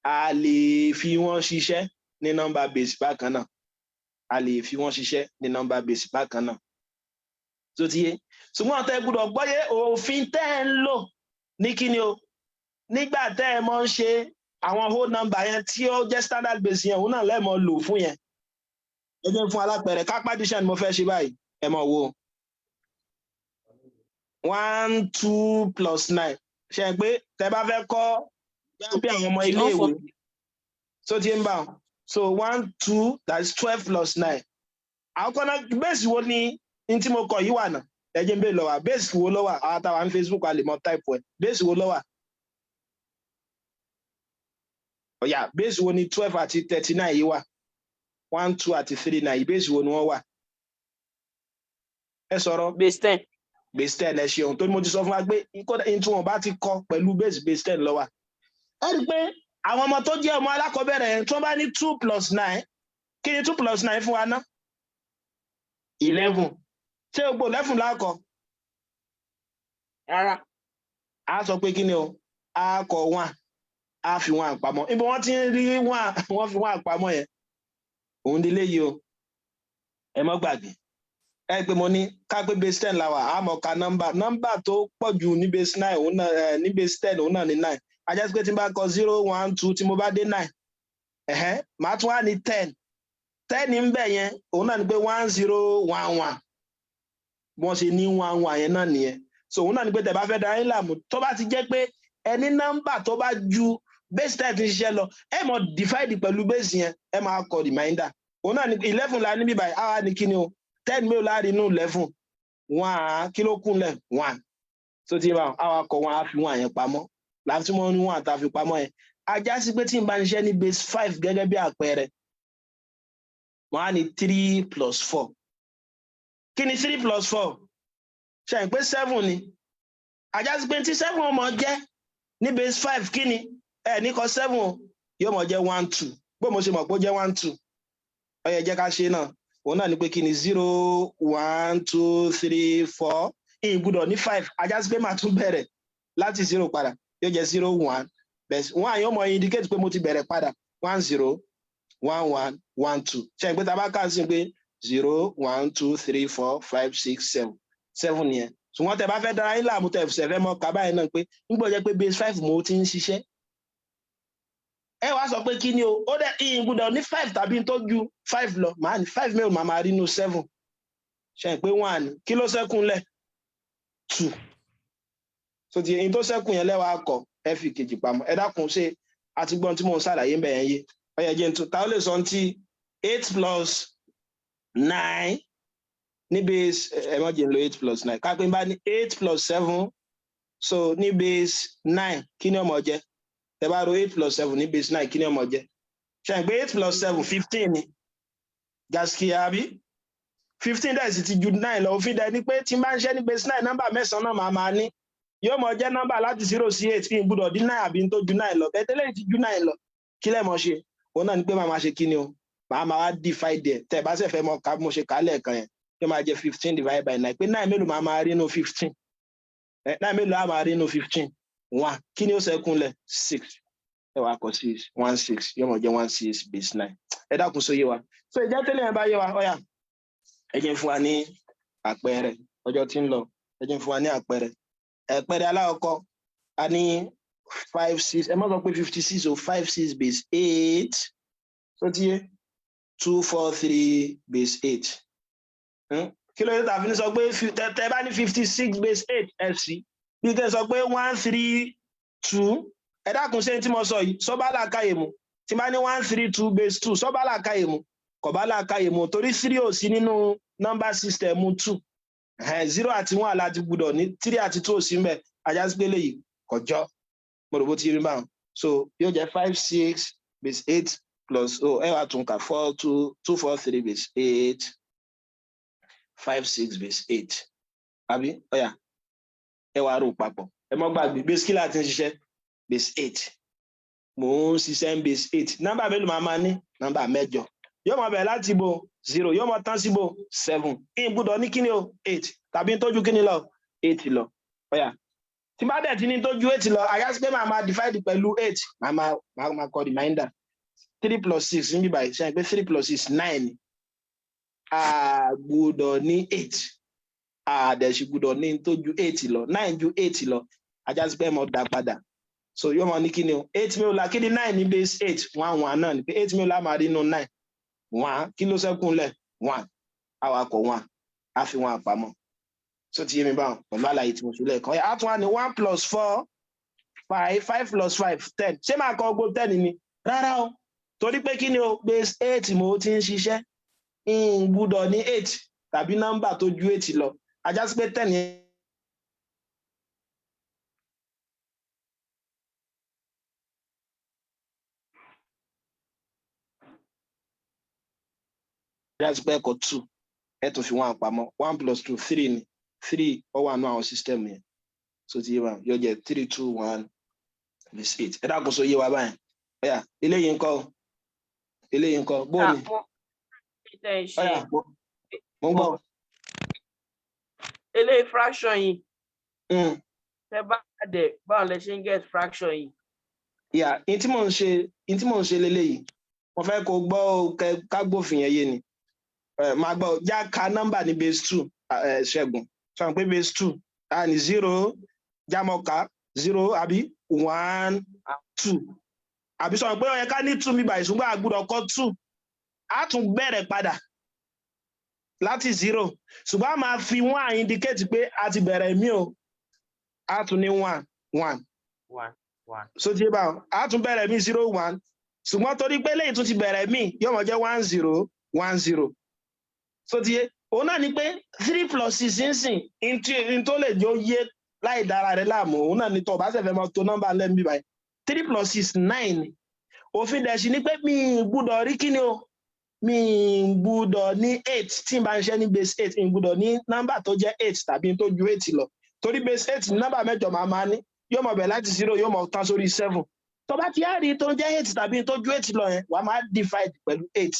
a lè fi wọ́n ṣiṣẹ́ ní number base bákan náà. A lè fi wọ́n ṣiṣẹ́ ní number base bákan náà. Tó ti yé? Ṣùgbọ́n tẹ́ gbọ́dọ̀ gbọ́yé òfin tẹ́ ń lò ní kíni o, nígbà tẹ́ ẹ mọ́ ń ṣe àwọn whole number yẹn tí ó jẹ́ standard base yẹn, òun náà lẹ́ẹ̀mọ́ lò fún yẹn. Ẹ jẹ́ fún alápẹ̀rẹ̀ kápá addition mo fẹ́ ṣe báyìí. Ẹ mọ̀ wo one two plus nine, ṣe é pé tẹ́ bá fẹ́ kọ́ bí àwọn ọmọ iléèwé tó ti ń bá wọn. So one two, that is 12 plus nine. Àwọn kan náà, base wo ni ní tí mo kọ yìí wà náà? Ẹ jẹ́ n bẹ́ẹ̀ lọ wà. Base wo ló wà? Àwọn táwa ní Facebook, a lè mọ type ẹ̀. Base wo ló wà? Ó yá, base wo ni 12 àti 39 yìí wà? One two àti three nine, base wo ni wọ́n wà? Ẹ sọ̀rọ̀. Base 10. Base 10, ẹ ṣeun. Tó ní mo ti sọ fún wa pé kódà ní tí wọn bá ti kọ pẹ̀lú base 10 ló wà. Ẹ rí i pé àwọn ọmọ tó jẹ́ ọmọ alákọ̀ọ́bẹ̀rẹ̀ yẹn, tí wọ́n bá ní two plus nine, kí ni two plus nine fún wa ná? 11. Ṣé gbogbo 11 lákọ? Rárá. A sọ pé kí ni o? A kọ one, a fi one pamọ́. Ibo wọ́n ti ń rí one? Wọ́n fi one pamọ́ yẹn, òun délé yìí o. Ẹ mọ́ gbàgbé ẹ pé mo ní ká pé base 10 la wà, á mọ̀ ká nọ́mbà tó pọ̀ jù ní base nine, òun náà ẹ ní base 10, òun náà ní nine. A jẹ́ pé tí n bá kọ zero, one, two, tí mo bá dé nine, ẹ̀hẹ́n, màá tún wá ní 10. 10 ń bẹ̀ yẹn, òun náà ní pé one zero one one. Wọ́n ṣe ní one one yẹn náà nìyẹn. So òun náà ní pé tẹ́ bá fẹ́ da yín láàmú, tó bá ti jẹ́ pé ẹni nọ́mbà tó bá ju base 10 ti ń ṣiṣẹ́ lọ, ẹ mọ̀ divide pẹ̀lú base yẹn, ẹ máa kọ remainder. Òun náà ní 11 la níbí báyìí. Àwa ní kíni o? 10 mélòó láàrin inú 11? One. Kí ló kún lẹ̀? One. Tó ti bá àwa kọ one, á fi one yẹn pamọ́. Láti mọ́ ní one tá a fi pamọ́ yẹn, a já sí pé tí n bá ń ṣiṣẹ́ ní base 5 gẹ́gẹ́ bí àpẹẹrẹ. Wọ́n á ní three plus four. Kí ni three plus four? Ṣe ń pé seven ni? Á já sí pé tí seven ó máa jẹ́ ní base five, kí ni? Ẹ ní kọ seven o, yóò máa jẹ́ one two. Bó mo ṣe mọ̀ pé ó jẹ́ one two? Ó yẹ jẹ́ ká ṣe náà. Òun náà ni pé kí ni? Zero, one, two, three, four. Ìyìn gbúdọ̀ ní five. Á já sí pé màá tún bẹ̀rẹ̀ láti zero padà, yóò jẹ́ zero, one. Bẹ́ẹ̀ one yóò máa indicate pé mo ti bẹ̀rẹ̀ padà, one zero one one one two. Ṣe pé tá a bá kà sí pé zero, one, two, three, four, five, six, seven, seven yẹn. Ṣùgbọ́n tẹ bá fẹ́ dára yín láàmú, tẹ fẹ́ fẹ́ mọ ká báyìí náà pé nígbà jẹ́ pé base five mo ti ń ṣiṣẹ́, ẹ wá sọ pé kí ni o? Ó dẹ ìyìn gbúdọ̀ ní five tàbí tó ju five lọ. Màá ní five mélòó màá máa rí inú seven? Ṣe pé one? Kí ló ṣẹ́kù lẹ̀? Two. So ti èyí tó ṣẹ́kù yẹn lẹ́wàá kọ, ẹ fi kejì pamọ́. Ẹ dákun, ṣe àti gbọ́n tí mò ń ṣàlàyé ń bẹ̀ yẹn yé? Ó yẹ jẹ́ n tún ta ó lè sọ ti eight plus nine ní base. Ẹ má jẹ́ n lo eight plus nine, ká pé n bá ní eight plus seven. So ní base nine, kí ni ó máa jẹ́? Tẹ bá ro eight plus seven ní base nine, kí ni ó máa jẹ́? Ṣe é pé eight plus seven, 15 ni? Gaskiya àbí? 15 dẹ̀ sì ti ju nine lọ. Òfin dẹ̀ ni pé tí n bá ń ṣe ní base nine, nọ́mbà mẹ́sàn-án náà máa máa ní, yóò máa jẹ́ nọ́mbà láti zero sí eight. Kí n gbúdọ̀ dín nine àbí n tó ju nine lọ. Bẹ́ẹ̀ tẹ́lẹ̀ ti ju nine lọ, kí lẹ́ mọ̀ ṣe? Òun náà ni pé màá máa ṣe kí ni o? Màá máa wá divide ẹ̀. Tẹ́ ẹ bá ṣe fẹ́ mọ ká mo ṣe kà á lẹ́ẹ̀kan yẹn, yóò máa jẹ́ 15 divided by nine. Pé nine mélòó máa máa rí inú 15? Nine mélòó á máa rí inú 15? One. Kí ni ó ṣẹ́kù lẹ̀? Six. Ẹ wàá kọ six, one six, yóò máa jẹ́ one six base nine. Ẹ dákun, sóyè wa? So ìjẹ́ tẹ́lẹ̀ yẹn bá yé wa, ọ̀yà, ẹ jẹ́ fún wa ní àpẹẹrẹ. Ọjọ́ tí ń lọ, ẹ jẹ́ fún wa ní àpẹẹrẹ. Àpẹẹrẹ alákọ̀ọ́kọ́, a ní five six, ẹ má sọ pé 56 o, five six base eight. Tó ti yé? Two four three base eight. Kí ló dé tàbí ní sọ pé tẹ bá ní 56 base eight ẹ sí bí kẹ́ ẹ sọ pé one three two? Ẹ dákun, ṣé tí mo sọ yìí sọ bá làákàyè mu? Tí bá ní one three two base two, sọ bá làákàyè mu? Kò bá làákàyè mu, torí three ò sí nínú number system two. Zero àti one láti gbúdọ̀ ní, three àti two ò sí mbẹ̀. Á já sí pé léyìí kò jọ. Mo rò bó ti rí báwọn. So yóò jẹ́ five six base eight plus, oh, ẹ wá tún kà, four two, two four three base eight, five six base eight, àbí? Ọ̀yà, ẹ wá rò papọ̀. Ẹ mọ́ gbàgbé, base kí láti ń ṣiṣẹ́? Base eight. Mò ń ṣiṣẹ́ ń base eight. Nọ́mbà mélòó máa máa ní? Nọ́mbà mẹ́jọ. Yóò máa bẹ̀rẹ̀ láti bo zero, yóò máa tán síbo seven. Kí n gbúdọ̀ ní kíni o? Eight tàbí ń tójú kíni lọ? Eight lọ. Ọ̀yà, tí bá dẹ̀ ti ní tójú eight lọ, á já sí pé màá máa divide pẹ̀lú eight, màá máa kọ remainder. Three plus six níbí báyìí, ṣe é pé three plus six, nine ni? A gbúdọ̀ ní eight, a dẹ̀ sì gbúdọ̀ ní tó ju eight lọ. Nine ju eight lọ, á já sí pé mo dá padà. So yóò máa ní kí ni o? Eight mélòó la? Kí ni nine ní base eight? One one náà ni. Pé eight mélòó la máa rí inú nine? One. Kí ló ṣẹ́kù lẹ̀? One. Awakọ̀ one, á fi one pamọ́. So ti yé mi báwọn pẹ̀lú àlàyé tí mo ṣe lẹ́ẹ̀kan? Á tún wá ní one plus four, five. Five plus five, 10. Ṣé máa kọ gbogbo 10 ni? Rárá o, torí pé kí ni o? Base eight mo ti ń ṣiṣẹ́, n gbúdọ̀ ní eight tàbí nọ́mbà tó ju eight lọ. Á já sí pé 10 yẹn á já sí pé ẹ̀kọ́ two, ẹ tún fi one pamọ́. One plus two, three ni. Three ó wà nù àwọn system yẹn. So ti yé wa? Yóò jẹ́ three two one base eight. Ẹ dákun, so yé wa báyìí? Ọ̀yà, eléyìí ńkọ́? Eléyìí ńkọ́? Bóòlù? Ọ̀yà, mo ń gbọ́. Eléyìí, fraction yìí, tẹ bá dẹ̀, báwo lẹ ṣe ń get fraction yìí? Yà, n tí mò ń ṣe leléyìí, mo fẹ́ kó gbọ́ ká gbófin yẹn yé ni. Máa gbọ́, já ka nọ́mbà ní base two. Ṣẹ́gun sọ pé base two, a ní zero, jámọ́ka zero àbí one two, àbí? Sọ pé ó yẹ ká ní two mi báyìí, ṣùgbọ́n a gbọ́dọ̀ kọ two. A tún bẹ̀rẹ̀ padà láti zero, ṣùgbọ́n a máa fi one indicate pé a ti bẹ̀rẹ̀ mí o. A tún ní one one. One one. So tí bá a tún bẹ̀rẹ̀ mí, zero one, ṣùgbọ́n torí pé lẹ́yìn tún ti bẹ̀rẹ̀ mí, yóò máa jẹ́ one zero one zero. So ti yé? Òun náà ni pé three plus six ń sìn n tó lè jẹ́ ó yé láì dára rẹ̀ láàmú. Òun náà ni tó o bá ṣẹ̀fẹ̀ máa to nọ́mbà lẹ́nu bí báyìí, three plus six, nine. Òfin dẹ̀ sí ni pé mi ì gbúdọ̀ rí kíni o? Mi ń gbúdọ̀ ní eight. Tí n bá ń ṣe ní base eight, ń gbúdọ̀ ní nọ́mbà tó jẹ́ eight tàbí tó ju eight lọ, torí base eight ní nọ́mbà mẹ́jọ máa ní, yóò mọ̀ bẹ̀ láti 0, yóò mọ̀ tán sórí 7. Tó bá ti á rí tó jẹ́ eight tàbí tó ju eight lọ yẹn, wàá máa divide pẹ̀lú eight.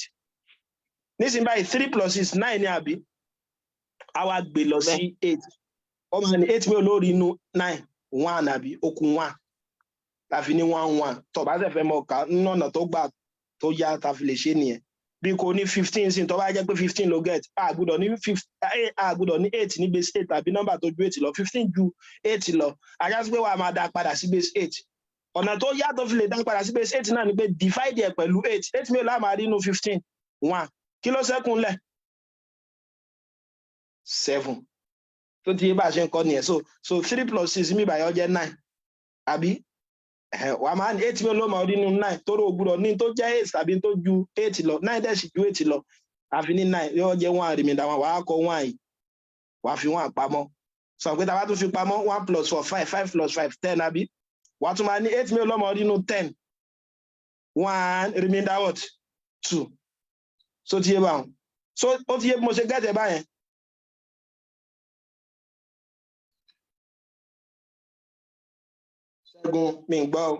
Nísìnyí báyìí, three plus six, nine ní, àbí? A wá gbé lọ sí eight. Ó máa ní eight mi ò lórí inú nine, one, àbí? Ó kù one, tàfi ní one one. Tó bá ṣe fẹ́ mọ̀ ká nínú ọ̀nà tó gbà tó yá ta fi lè ṣe nìyẹn. Bí kò ní 15 sí, tó bá jẹ́ pé 15 ló get, a gbọ́dọ̀ ní a gbọ́dọ̀ ní eight ní base eight tàbí nọ́mbà tó ju eight lọ. 15 ju eight lọ, ajá sí pé wàá máa dá padà sí base eight. Ọ̀nà tó yá tó fi lè dá padà sí base eight náà ni pé divide ẹ̀ pẹ̀lú eight. Eight mi ò láà máa rí inú 15? One. Kí ló ṣẹ́kù ńlẹ̀? Seven. Tó ti yé bá a ṣe ń kọ́ nìyẹn. So three plus six mi báyọ̀ jẹ́ nine, àbí? Wàá máa ní eight mi ló máa rí nínú nine, torí o gbúdọ̀ ní tó jẹ́ eight tàbí tó ju eight lọ. Nine dẹ̀ sì ju eight lọ, àfi ní nine yóò jẹ́ one remainder one. Wàá kọ one yìí, wàá fi one pamọ́. Sọ pé tá a bá tún fi pamọ́, one plus four, five, five plus five, 10, àbí? Wàá tún máa ní eight mi ló máa rí nínú 10? One remainder what? Two. So ti yé báwọn? So ó ti yé bí mo ṣe gẹ́tẹ̀ báyẹn? Ṣẹ́gun, mi ń gbọ́ o.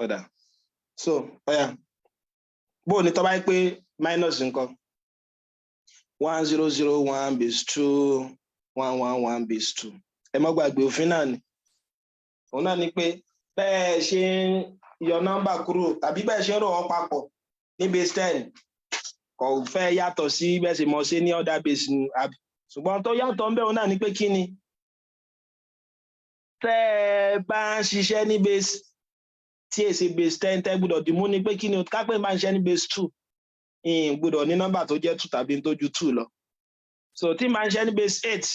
Ọ̀dà. So ọ̀yà, bó o ní tọ́ bá yẹ pé minus nǹkan, 1001 base two, 111 base two. Ẹ má gbàgbé òfin náà ni, òun náà ni pé bẹ́ẹ̀ ṣe ń yọ nọ́mbà kúrò tàbí bẹ́ẹ̀ ṣe ń rò wọ́n papọ̀ ní base 10 kò fẹ́ yàtọ̀ sí bẹ́ẹ̀ ṣe mọ̀ ṣe ní other base ni, àbí? Ṣùgbọ́n tó yàtọ̀ ń bẹ̀, òun náà ni pé kí ni, tẹ́ ẹ bá ń ṣiṣẹ́ ní base tí èsì base 10, tẹ́ gbọ́dọ̀ dìmú ni pé kí ni, kápẹ́ bá ń ṣiṣẹ́ ní base two, ìyìn gbọ́dọ̀ ní nọ́mbà tó jẹ́ two tàbí tó ju two lọ. So tí màá ń ṣiṣẹ́ ní base eight,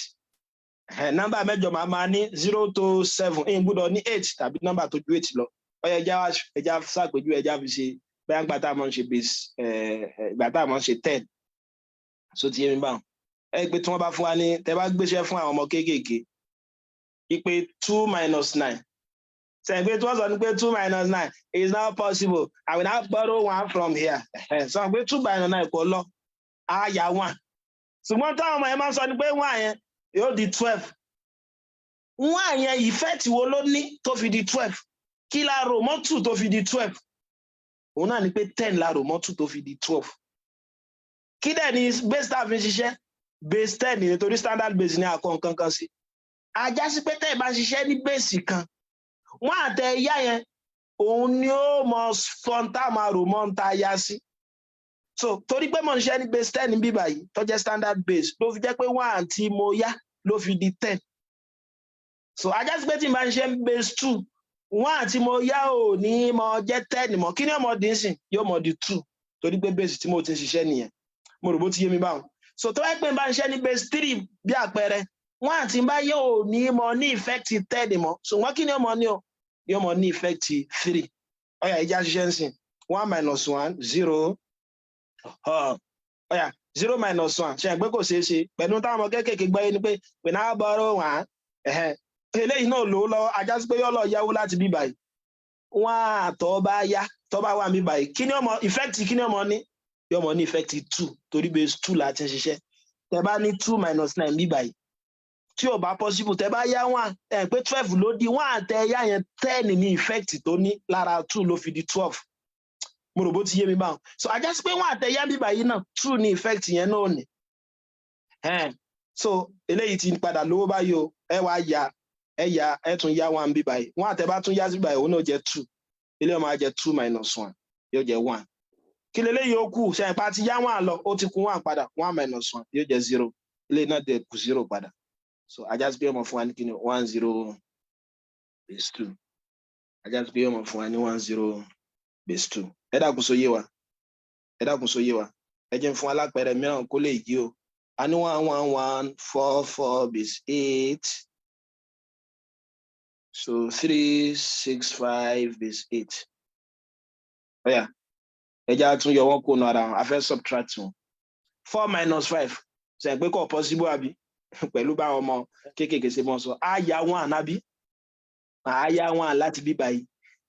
nọ́mbà mẹ́jọ máa ní 0 to 7, ìyìn gbọ́dọ̀ ní eight tàbí nọ́mbà tó ju eight lọ. Ọyọ, ẹja ṣàpèjúwe, ẹja fi ṣe bẹ́ẹ̀ gbà tá a máa ń ṣe base, ìgbà tá a máa ń ṣe 10. So ti yé mi báwọn? Ẹ pé tí wọ́n bá fún wa ní, tẹ́ bá gbéṣẹ́ fún àwọn ọmọ kéékèèké ipe two minus nine, sẹ́yìn pé tí wọ́n sọ ní pé two minus nine is not possible, I will now borrow one from here. Sọ pé two minus nine kò lọ, á yà one. Ṣùgbọ́n táwọn ọmọ yẹn máa ń sọ ní pé one yẹn yóò di 12. One yẹn, effect wo ló ní tó fi di 12? Kí la rò mọ́ two tó fi di 12? Òun náà ni pé 10 la rò mọ́ two tó fi di 12. Kí dẹ̀ ni base tá a fi ń ṣiṣẹ́? Base 10, nítorí standard base ní àkọ́ nǹkan kan sí. Ajá sí pé tẹ́ ẹ̀ bá ń ṣiṣẹ́ ní base kan, wọ́n àtẹ ìyá yẹn, òun ni ó mọ fọ́ńtà máa rò mọ́ ń ta ya sí. So torí pé mo ń ṣiṣẹ́ ní base 10 ní bíbá yìí tó jẹ́ standard base, ló fi jẹ́ pé one tí mo yá ló fi di 10. So ajá sí pé tí n bá ń ṣiṣẹ́ ní base two, one tí mo yá ò ní mọ jẹ́ 10 mọ́. Kí ni ọmọ dín sìn? Yóò mọ di two, torí pé base tí mo ti ń ṣiṣẹ́ nìyẹn. Mo rò bó ti yé mi báwọn. So tó bá pè ń bá ń ṣiṣẹ́ ní base three, bí àpẹẹrẹ, one tí n bá yóò ní mọ ní effect 10 mọ́, ṣùgbọ́n kí ni ọmọ ní o? Yóò mọ ní effect three. Ọyà, ìjà ṣiṣẹ́ ń sìn. One minus one, zero. Ọyà, zero minus one, ṣe é pé kò ṣeé ṣe? Pẹ̀lú táwọn ọmọ kéékèèké gbọ́ yé ni pé we now borrow one. Eléyìí náà lò ó lọ, ajá sí pé yóò lọ yáwó láti bí báyìí. One àtọ́ bá yá, tọ́ bá wà bí báyìí, kí ni ọmọ effect? Kí ni ọmọ ní? Yóò mọ ní effect two, torí base two láti ń ṣiṣẹ́. Tẹ bá ní two minus nine bí báyìí, tí ò bá possible, tẹ bá yá one, ẹ pé 12 ló di. One àtẹ yá yẹn, 10 ní effect tó ní lára two, ló fi di 12. Mo rò bó ti yé mi báwọn. So ajá sí pé one àtẹ yá bí báyìí náà, two ní effect yẹn náà ní. So eléyìí ti padà lówó báyìí o. Ẹ wá ya, ẹ ya, ẹ tún yá one bí báyìí. One àtẹ bá tún yá sí báyìí, òun náà jẹ two. Eléyìí máa jẹ two minus one, yóò jẹ one. Kí leléyìí ó kù? Ṣe ìpa ti yá one lọ, ó ti kù one padà. One minus one yóò jẹ zero. Eléyìí náà dẹ̀ kù zero padà. So ajá sí pé ọmọ fún wa ní kíni? 10 base two. Ajá sí pé ọmọ fún wa ní 10 base two. Ẹ dákun, so yé wa? Ẹ dákun, so yé wa? Ẹ jẹ́ n fún alápẹ̀rẹ̀ mìíràn kó lè yí o. A ní 11144 base eight, so 365 base eight. Ọ̀yà, ẹ jẹ́ á tún yọ wọ́n kó nu ara wọn. A fẹ́ subtract wọn. Four minus five, ṣe pé kò possible, àbí? Pẹ̀lú báwọn ọmọ kéékèèké ṣe mọ́ sọ, á ya one, àbí? Á ya one láti bí báyìí.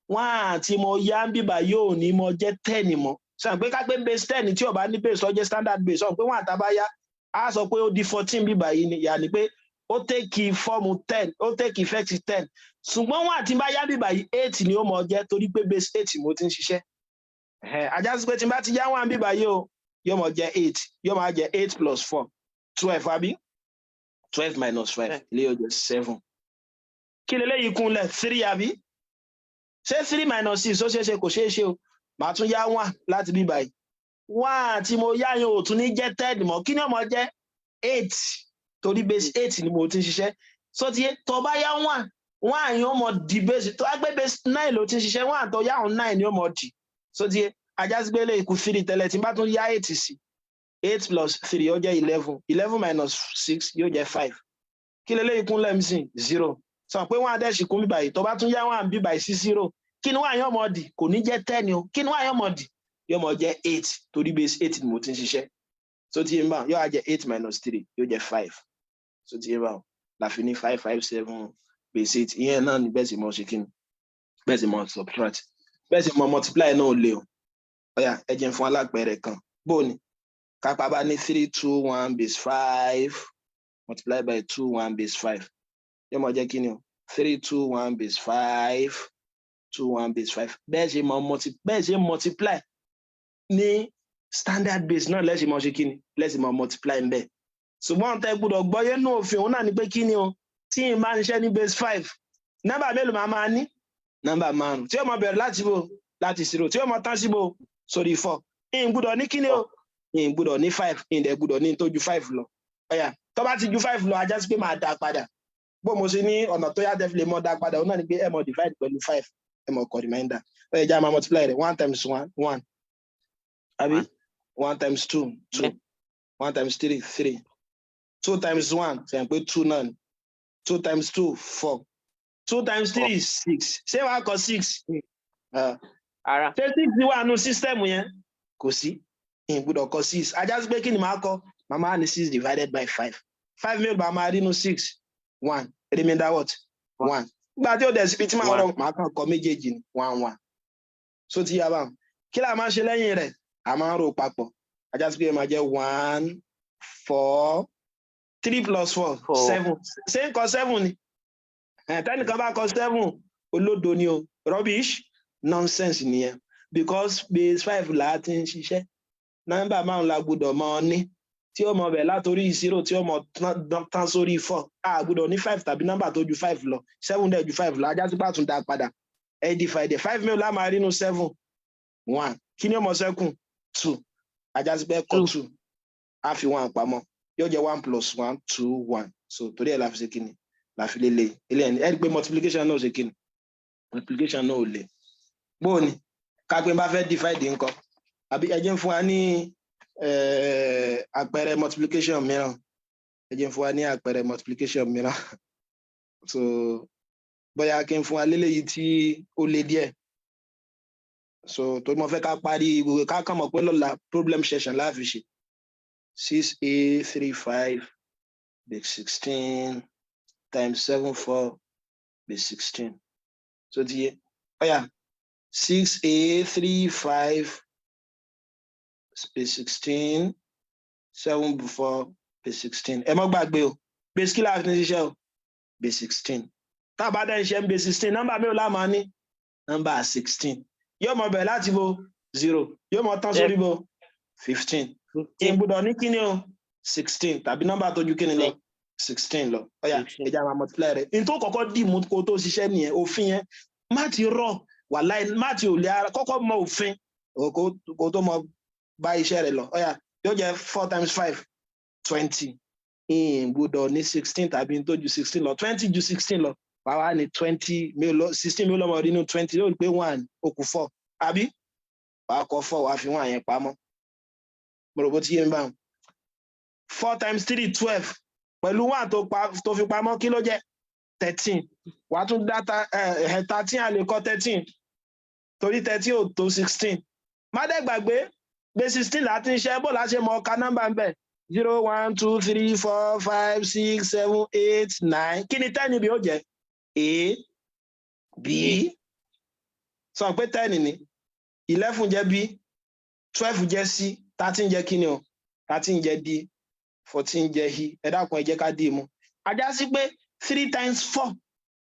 One tí mo yá ń bíbà yóò ní mo jẹ́ 10 mọ́. Sọ pé ká pé base 10 tí ó bá ní base tó jẹ́ standard base, sọ pé one tá bá yá, á sọ pé ó di 14 bíbà yìí ni. Yà ni pé ó take form 10, ó take effect 10. Ṣùgbọ́n one tí n bá yá bíbà yìí, 8 ni ó mọ jẹ́, torí pé base 8 mo ti ń ṣiṣẹ́. Á já sí pé tí n bá ti yá one bíbà yìí o, yóò mọ jẹ́ 8, yóò máa jẹ́ 8 plus 4, 12, àbí? 12 minus 5, ilé yóò jẹ́ 7. Kí leléyìí kúnlẹ̀? 3, àbí? Ṣé 3 minus 6, ó ṣeé ṣe? Kò ṣeé ṣe o. Màá tún yá 1 láti bí báyìí. 1 tí mo yá yẹn ò tún ní jẹ́ 10 mọ́. Kí ni ó máa jẹ́? 8, torí base 8 ni mo ti ń ṣiṣẹ́. So ti yé, tó bá yá 1, 1 yẹn ó mọ di base tó bá gbé base 9 ló ti ń ṣiṣẹ́, 1 tó yá òun 9 ni ó mọ di. So ti yé, á já sí pé lè kú 3 tẹ́lẹ̀. Tí n bá tún yá 8 sí, 8 plus 3, ó jẹ́ 11. 11 minus 6 yóò jẹ́ 5. Kí leléyìí kún lẹ́mísìn? 0. Sọ pé one adẹ́sì kún bíbáyìí. Tó bá tún yá 1 bíbáyìí sí 0, kí ni one yóò mọ di? Kò ní jẹ́ 10 o. Kí ni one yóò mọ di? Yóò mọ jẹ́ 8, torí base 8 ni mo ti ń ṣiṣẹ́. So ti yé ń bá, yóò wá jẹ́ 8 minus 3, yóò jẹ́ 5. So ti yé bá, láfi ní 5 5 7 base 8. Ìyẹn náà ni bẹ́ẹ̀ sì mọ ṣe kí ni, bẹ́ẹ̀ sì mọ subtract, bẹ́ẹ̀ sì mọ multiply náà. Ò le o. Ọ̀yà, ẹ jẹ́ n fún alápẹ̀rẹ̀ kan. Bó ni kápá bá ní 3 2 1 base 5 multiply by 2 1 base 5, yóò mọ jẹ́ kí ni o? 3 2 1 base 5, 2 1 base 5. Bẹ́ẹ̀ ṣe multiply ní standard base náà lẹ́sìn mọ ṣe kí ni, lẹ́sìn mọ multiply ń bẹ́ẹ̀. Ṣùgbọ́n tẹ́ gbọ́dọ̀ gbọ́yé nú òfin òun náà ni pé kí ni o? Tí n bá ń ṣiṣẹ́ ní base 5, nọ́mbà mélòó máa máa ní? Nọ́mbà márùn, tí ó máa bẹ̀rẹ̀ láti bo? Láti 0, tí ó máa tán síbo? Sórí 4. N gbọ́dọ̀ ní kí ni o? N gbọ́dọ̀ ní 5, n dẹ̀ gbọ́dọ̀ ní tó ju 5 lọ. Ọ̀yà, tó bá ti ju 5 lọ, á já sí pé máa dá padà. Bó mo ṣe ní ọ̀nà tó yá tẹ́ fi lè mọ́ dá padà, òun náà ni pé ẹ mọ̀ divide pẹ̀lú 5, ẹ mọ̀ kọ remainder. Ó yẹ jẹ́ a máa multiply rẹ̀. 1 times 1, 1, àbí? 1 times 2, 2. 1 times 3, 3. 2 times 1, ṣe pé 2 náà ni. 2 times 2, 4. 2 times 3, 6. Ṣé wàá kọ 6? Ara. Ṣé 6 wà nù system yẹn? Kò sí. Ìyẹn gbọ́dọ̀ kọ 6. Á já sí pé kí ni màá kọ? Màá máa ní 6 divided by 5. 5 mélòó màá máa rí nù 6? 1. Remainder what? 1. Nígbà tí ó dẹ̀ síbi tí màá rọ, màá kàn kọ méjèèjì ní 1 1. So ti yá báwọn, kí la máa ṣe lẹ́yìn rẹ̀? A máa ń rò papọ̀. Á já sí pé máa jẹ́ 1, 4, 3 plus 4, 7. Ṣé ń kọ 7 ni? Tẹ́nìkan bá kọ 7, olódo ni o. Rubbish, nonsense nìyẹn, because base 5 là á ti ń ṣiṣẹ́. Nọ́mbà márùn la gbọ́dọ̀ mọ ní, tí ó mọ bẹ̀ látòrí 0, tí ó mọ tán sórí 4. A gbọ́dọ̀ ní 5 tàbí nọ́mbà tó ju 5 lọ. 7 dẹ̀ ju 5 lọ. Á já sí pé àtúndà padà. Ẹ divide 5. Mélòó la máa rí nínú 7? 1. Kí ni ó mọ ṣẹ́kù? 2. Á já sí pé kọ 2, á fi 1 pamọ́, yóò jẹ́ 1 plus 1, 2, 1. So torí ẹ̀ la fi ṣe kíni, la fi lè lè ilé ẹni. Ẹ rí i pé multiplication náà ṣe kíni, multiplication náà ò le. Bóò ni kápẹ́ bá fẹ́ divide nǹkan, àbí ẹ jẹ́ ń fún wa ní àpẹẹrẹ multiplication mìíràn. Ẹ jẹ́ ń fún wa ní àpẹẹrẹ multiplication mìíràn. So bóyá kí n fún wa léléyìí tí ó le díẹ̀. So torí mo fẹ́ ká parí gbogbo, ká kàn mọ̀ pé lọ́la problem session láàfi ṣe. 6 a 3 5 base 16 times 7 4 base 16. So ti yé? Ọ̀yà, 6 a 3 5 base 16, 7 4 base 16. Ẹ má gbàgbé o, base kí láàfin ṣiṣẹ́ o? Base 16. Tá a bá dẹ́ ṣe ń base 16, nọ́mbà mélòó la máa ní? Nọ́mbà 16. Yóò mọ bẹ̀rẹ̀ láti bo? 0. Yóò mọ tán sórí bo? 15. Ìgbọ́dọ̀ ní kíni o? 16 tàbí nọ́mbà tó ju kíni lọ? 16 lọ. Ọ̀yà, ẹ jẹ́ á máa multiply rẹ̀. Ní tó kọ́kọ́ dì mú kó tó ṣiṣẹ́ nìyẹn, òfin yẹn. Má ti rọ̀ wàláì, má ti ò lè ara kọ́kọ́ mọ òfin kó tó mọ bá iṣẹ́ rẹ̀ lọ. Ọ̀yà, yóò jẹ́ 4 times 5, 20. Ìgbọ́dọ̀ ní 16 tàbí tó ju 16 lọ. 20 ju 16 lọ. Wàá wá ní 20 mélòó? 16 mélòó lọ́mọ nínú 20? Yóò rí pé 1, ó kù 4, àbí? Wàá kọ 4, wàá fi 1 yẹn pamọ́. Mo rò bó ti yé mi báwọn. 4 times 3, 12. Pẹ̀lú 1 tó fi pamọ́, kí ló jẹ́? 13. Wàá tún dá 13. A lè kọ 13 torí 13 ò tó 16. Má dẹ̀ gbàgbé pé 16 láti ń ṣe bó láti mọ ọ̀ka nọ́mbà ń bẹ̀: 0, 1, 2, 3, 4, 5, 6, 7, 8, 9. Kí ni 10 níbi ó jẹ́? A, B, Sọ pé 10 ni, 11 jẹ́ B, 12 jẹ́ C, 13 jẹ́ kíni o? 13 jẹ́ D, 14 jẹ́ E. Ẹ dákun, ẹ jẹ́ ká dì í mú. A já sí pé three times four,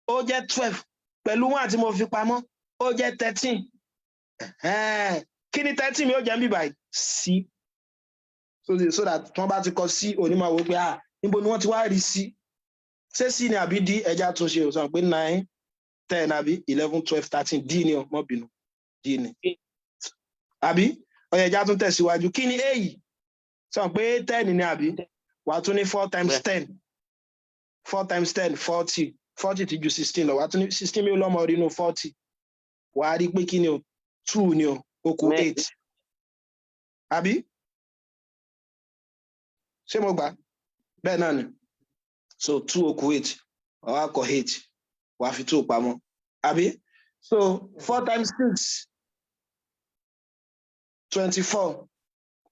ó jẹ́ 12, pẹ̀lú one tí mo fi pamọ́, ó jẹ́ 13. Kí ni 13 mi ó jẹ́ ń bí báyìí? C. So that tí wọ́n bá ti kọ C, onímọ̀ wò pé, ah, níbo ni wọ́n ti wá rí C? Ṣé C ni àbí D? Ẹja tún ṣe. Sọ pé 9, 10 àbí 11, 12, 13, D ni o. Mọ́ bínú, D ni àbí? Ó yá, ẹja tún tẹ̀síwájú. Kí ni èyí? Sọ pé 10 ni àbí? Wàá tún ní four times 10. 4 times 10, 40. 40 ti ju 16 lọ. Wàá tún ní 16 mi lọ́mọ rí inú 40. Wàá rí pé kí ni o? Two ni o, ó kù eight àbí? Ṣé mo gbà bẹ́ẹ̀ náà ni? So two, ó kù eight. Wàá kọ eight, wàá fi two pamọ́ àbí? So four times 6, 24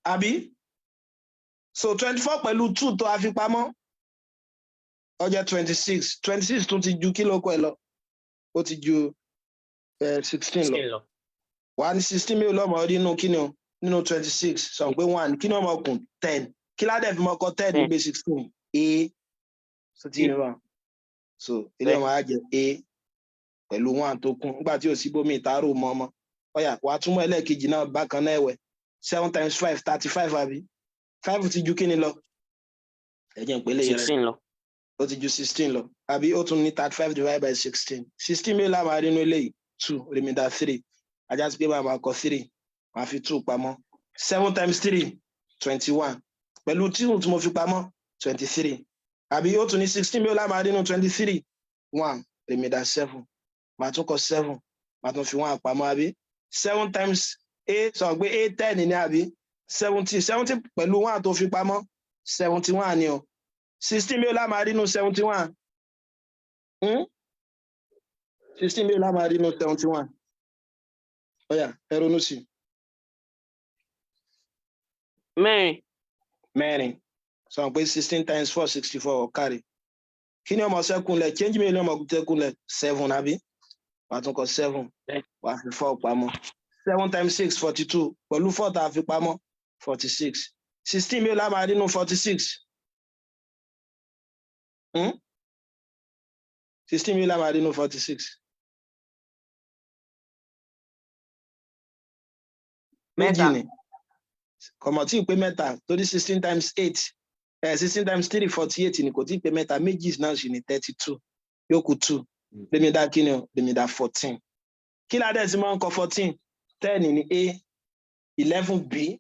àbí? So 24 pẹ̀lú two tó a fi pamọ́, ó jẹ́ 26. 26 tún ti ju kí ló kọ ẹ lọ? Ó ti ju 16 lọ. Wà ní 16 mi ò lọ́mọ rí nínú kí ni o? Nínú 26. Sọ pé one. Kí ni ọmọ kùn? 10. Kí ládẹ̀ fi mọ́ kọ 10 nígbè 16? A. So tí ní wà, so ilé wọn á jẹ A pẹ̀lú one tó kún nígbà tí ò sí bómi ìtaárò mọ́ ọmọ. Ó yá, wàá túmọ̀ ẹlẹ́ẹ̀kejì náà bákan náà ẹ̀wẹ̀. 7 times 5, 35 àbí? 5 ti ju kí ni lọ? Ẹ jẹ́ n pè lè rẹ. 16 lọ. Ó ti ju 16 lọ àbí? Ó tún ní 35 divided by 16. 16 mi láwọn arínú eléyìí? Two, remainder three. Ajá sí pé máa máa kọ three, máa fi two pamọ́. 7 times 3, 21, pẹ̀lú two tí mo fi pamọ́, 23 àbí? Ó tún ní 16 mi láwọn arínú 23? One, remainder seven. Máa tún kọ seven, máa tún fi one pamọ́ àbí? 7 times eight, sọ pé eight, 10 ní àbí? 70. 70 pẹ̀lú one tó fi pamọ́, 71 ni o. 16 mi láwọn arínú 71? 16 mi láwọn arínú 71? Ó yá, ẹ ronú sí i. Mẹ́rin. Mẹ́rin. Sọ pé 16 times 4, 64. Ọ̀kàrẹ̀, kí ni ọmọ sẹ́kùnlẹ̀? Change mi ní ọmọ sẹ́kùnlẹ̀? Seven àbí? Wàá tún kọ seven, wàá fi four pamọ́. 7 times 6, 42, pẹ̀lú four tá a fi pamọ́, 46. 16 mi ò lá máa rí nínú 46? 16 mi ò lá máa rí nínú 46? Méjì. Mẹ́ta. Ni kọ̀mọ̀ tí ì pé mẹ́ta, torí 16 times 8, 16 times 3, 48 ni. Kò tí ì pé mẹ́ta. Méjì náà sì ní 32, yóò kù two. Remainder kí ni o? Remainder 14. Kí ládẹ́ tí máa ń kọ 14? 10 ní A, 11 B,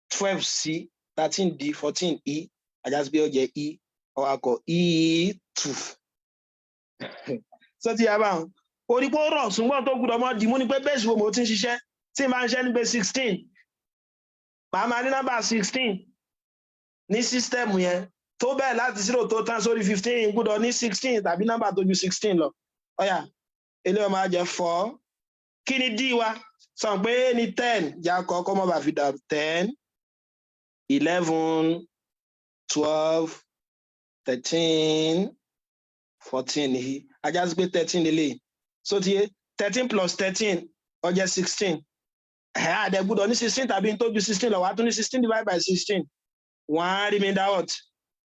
12 C, 13 D, 14 E. Ajá sí pé ó jẹ́ E. Ó wá kọ E two. Sọ ti yà bá wọn orí pé ó rọ̀, ṣùgbọ́n tó gbúdọ̀ mọ́ dìmú ni pé bẹ́ẹ̀ sì wo mo ti ń ṣiṣẹ́. Tí n bá ń ṣe ní pé 16, màá máa ní nọ́mbà 16 ní system yẹn tó bẹ́ẹ̀ láti zero tó tán sórí 15. Gbúdọ̀ ní 16 tàbí nọ́mbà tó ju 16 lọ. Ó yá, eléyìí máa jẹ́ four. Kí ni D wa? Sọ pé ní 10. Já kọ́ kọ́ mọ́ bá fi dàrú. 10, 11, 12, 13, 14 yìí. Ajá sí pé 13 lélẹ̀. So ti yé, 13 plus 13, ó jẹ́ 16. Ẹ̀ àdẹ gbúdọ̀ ní 16 tàbí tó ju 16 lọ. Wàá tún ní 16 divided by 16, one, remainder what?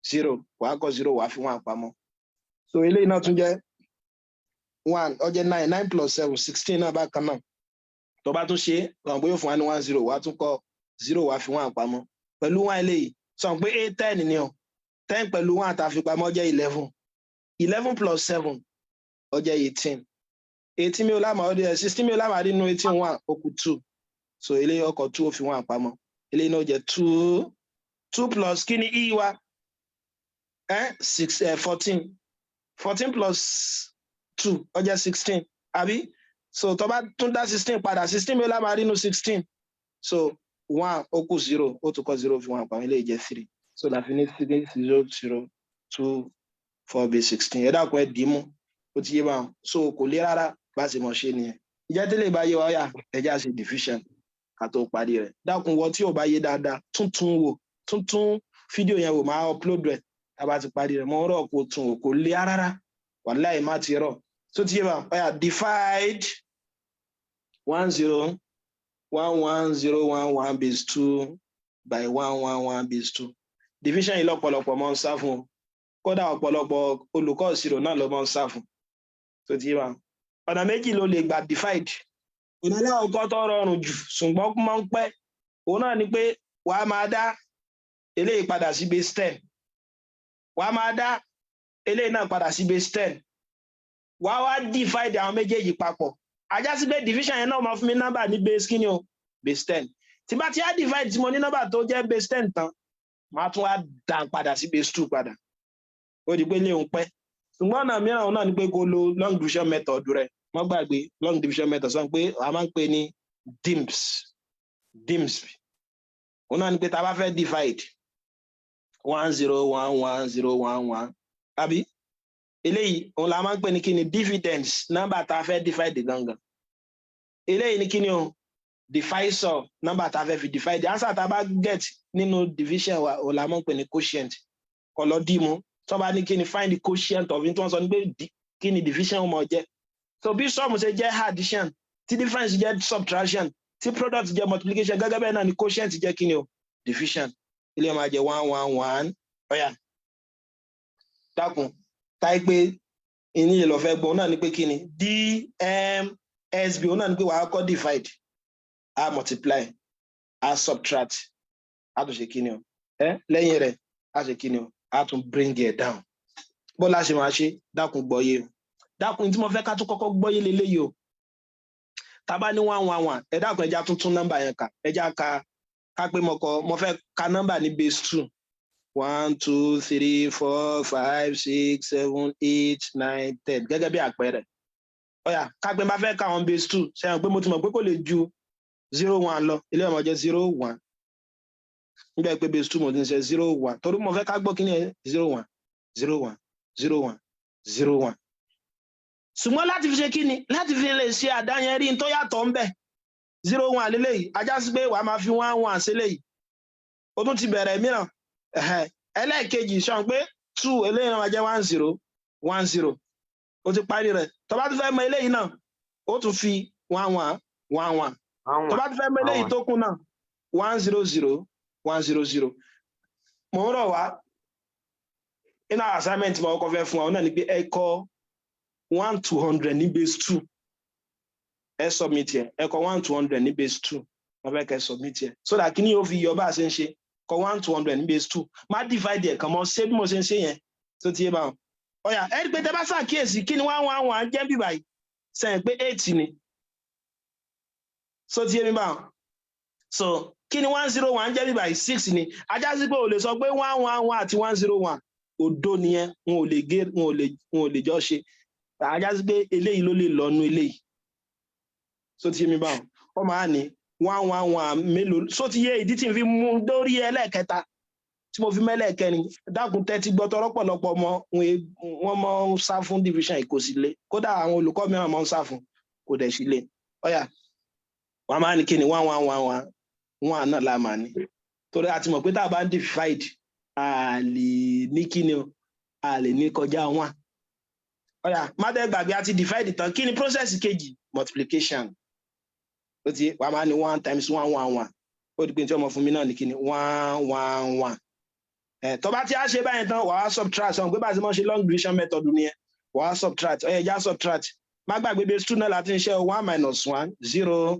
Zero. Wàá kọ zero, wàá fi one pamọ́. So eléyìí náà tún jẹ́ one, ó jẹ́ 9. 9 plus 7, 16 náà bákan náà. Tó bá tún ṣe é, ọ̀n bóyá fún wa ní one zero, wàá tún kọ zero, wàá fi one pamọ́ pẹ̀lú one. Eléyìí, sọ pé eight, 10 ni o. 10 pẹ̀lú one tá a fi pamọ́ jẹ́ 11. 11 plus 7, ó jẹ́ 18. 18 mi ò lámà, ó dé 16 mi ò lámà nínú 18? One, ó kù two. So eléyìí, ọkọ̀ two, ó fi one pamọ́. Eléyìí náà jẹ́ two. Two plus kí ni E wa? Six, 14. 14 plus two, ó jẹ́ 16 àbí? So tó bá tún dá 16 padà, 16 mi ò lámà nínú 16? So one, ó kù zero, ó tún kọ zero, fi one pamọ́. Eléyìí jẹ́ three. So la fi ní 3 0 0 2 4 b 16. Ẹ dákun, ẹ dì í mú. Ó ti yé báwọn. So kò lé rárá, bá ṣe mọ̀ ṣe nìyẹn. Ìjẹ́ tẹ́lẹ̀ bá yé wa, ó yá, ẹ já ṣe division ká tó parí rẹ̀. Dákun, wọ tí ò bá yé dáadáa, tuntun wò, tuntun fídíò yẹn wò. Máa upload rẹ̀ tá a bá ti parí rẹ̀. Mọ́ rọ̀, kò tún wò, kò lé rárá. Wàláì, má ti rọ̀. Tó ti yé báwọn, ó yá, divide 1 0 1 1 0 1 1 base two by 1 1 1 base two. Division yìí lọ́pọ̀lọpọ̀ máa ń sá fún o. Kódà ọ̀pọ̀lọpọ̀ olùkọ́ ìṣirò náà ló máa ń sá fún. Tó ti yé wa, ọ̀nà méjì ló lè gbà divide. Ọ̀nà aláwọ̀kọ́ tó rọrùn jù, ṣùgbọ́n máa ń pẹ́, òun náà ni pé wàá máa dá eléyìí padà sí base 10, wàá máa dá eléyìí náà padà sí base 10, wàá wá divide àwọn méjèèjì papọ̀. Á já sí pé division yẹn náà máa fún mi nọ́mbà ní base kíni o? Base 10. Tí bá ti á divide, tí mo ní nọ́mbà tó jẹ́ base 10 tán, màá tún wá dá padà sí base two padà. Ó di pé léun pẹ́, ṣùgbọ́n ọ̀nà mìíràn, òun náà ni pé kó lo long division method rẹ̀. Wọ́n gbàgbé long division method, sọ pé a máa ń pè ní DIMS. DIMS, òun náà ni pé tá a bá fẹ́ divide 1 0 1 1 0 1 1, àbí eléyìí, òun la máa ń pè ní kíni? Dividends, nọ́mbà tá a fẹ́ divide gangan. Eléyìí ní kíni o? Divisor, nọ́mbà tá a fẹ́ fi divide. The answer tá a bá get nínú division wa, òun la máa ń pè ní quotient. Kọ lọ dì mú tó bá ní kíni? Find the quotient of, tí wọ́n sọ ní pé kíni division mọ̀ jẹ́. So bí sum ṣe jẹ́ addition, tí difference jẹ́ subtraction, tí product jẹ́ multiplication, gẹ́gẹ́ bẹ́ẹ̀ náà ni quotient jẹ́ kíni o? Division. Ilé máa jẹ́ 1 1 1. Ó yá, dákun, táì pé ìní ìlọ́fẹ́ gbọ́n náà ni pé kíni DMSB? Òun náà ni pé wàá kọ́ divide, a multiply, a subtract, a tún ṣe kíni o? Ẹ lẹ́yìn rẹ̀, a ṣe kíni o? A tún bring it down. Bó la ṣe máa ṣe? Dákun, gbọ́yé o. Dákun, tí mo fẹ́ ká tún kọ́kọ́ gbọ́yé leléyìí o. Tá bá ní 1 1 1, ẹ dákun, ẹ jẹ́ á tún tún nọ́mbà yẹn kà. Ẹ jẹ́ á ka, ká pé mo kọ, mo fẹ́ ka nọ́mbà ní base two: 1, 2, 3, 4, 5, 6, 7, 8, 9, 10, gẹ́gẹ́ bí àpẹẹrẹ. Ó yá, ká pé n bá fẹ́ ka àwọn base two, sẹ́yìn pé mo ti mọ̀ pé kò lè ju 0 1 lọ. Ilé ọmọ jẹ́ 0 1 nígbà pé base two mo ti ń ṣe 0 1, torí mo fẹ́ ká gbọ́ kí ni ẹ 0 1 0 1 0 1 0 1. Ṣùgbọ́n láti fi ṣe kí ni? Láti fi lè ṣe àdáyẹnrí tó yàtọ̀ ń bẹ̀, 0 1 lélẹ́yìí, á já sí pé wàá máa fi 1 1 ṣe léyìí. Ó tún ti bẹ̀rẹ̀ mìíràn. Ẹlẹ́ẹ̀kejì sọ pé two, eléyìí náà máa jẹ́ 1 0 1 0. Ó ti parí rẹ̀. Tó bá tún fẹ́ mọ eléyìí náà, ó tún fi 1 1 1 1. Tó bá tún fẹ́ mọ eléyìí tó kù náà, 1 0 0 1 0 0. Mò ń rọ̀ wá inú assignment mo kọ́kọ́ fẹ́ fún wa náà ni pé ẹ kọ 1 to 100 ní base two, ẹ submit yẹ. Ẹ kọ 1 to 100 ní base two, wọ́n fẹ́ kẹ́ submit yẹ, so that kí ni yóò fi yọ bá a ṣe ń ṣe. Kọ 1 to 100 ní base two, má divide ẹ̀ kàn mọ́, ṣé bí mo ṣe ń ṣe yẹn tó ti yé báwọn. Ó yá, ẹ rí pé tẹ bá ṣàkíyèsí, kí ni 1 1 1 jẹ́ bí báyìí? Sẹ́yìn pé eight ni. So ti yé mi báwọn? So kí ni 1 0 1 jẹ́ bí báyìí? Six ni. Á já sí pé o lè sọ pé 1 1 1 àti 1 0 1, òdo nìyẹn, wọn ò lè gé, wọn ò lè jọ ṣe. Á já sí pé eléyìí ló lè lọ́nu eléyìí. So ti yé mi báwọn? Wọ́n máa ní 1 1 1 mélòó. So ti yé ìdí tí n fi mú lórí ẹlẹ́ẹ̀kẹta, tí mo fi mẹ́lẹ̀kẹrin? Dákun, tẹ́tí gbọ́, tọrọpọ̀lọpọ̀ ọmọ wọn mọ́ ń sá fún division, kò sì le. Kódà àwọn olùkọ́ mìíràn mọ́ ń sá fún, kò dẹ̀ sí le. Ó yá, wọ́n máa ní kí ni 1 1 1 1 1 náà la máa ní, torí a ti mọ̀ pé tá a bá ń divide, a lè ní kí ni o? A lè ní kọjá one. Ó yá, má dẹ́ gbàgbé, a ti divide tán. Kí ni process kejì? Multiplication. Ó ti wàá máa ní one times 1 1 1. Ó di pé tí ọmọ fún mi náà ní kí ni? 1 1 1. Ẹ tó bá ti á ṣe báyìí tán, wàá subtract. Sọ pé bá a ti mọ̀ ṣe long division method nìyẹn. Wàá subtract. Ó yá, já subtract. Má gbàgbé, base two náà láti ń ṣe. One minus one, zero.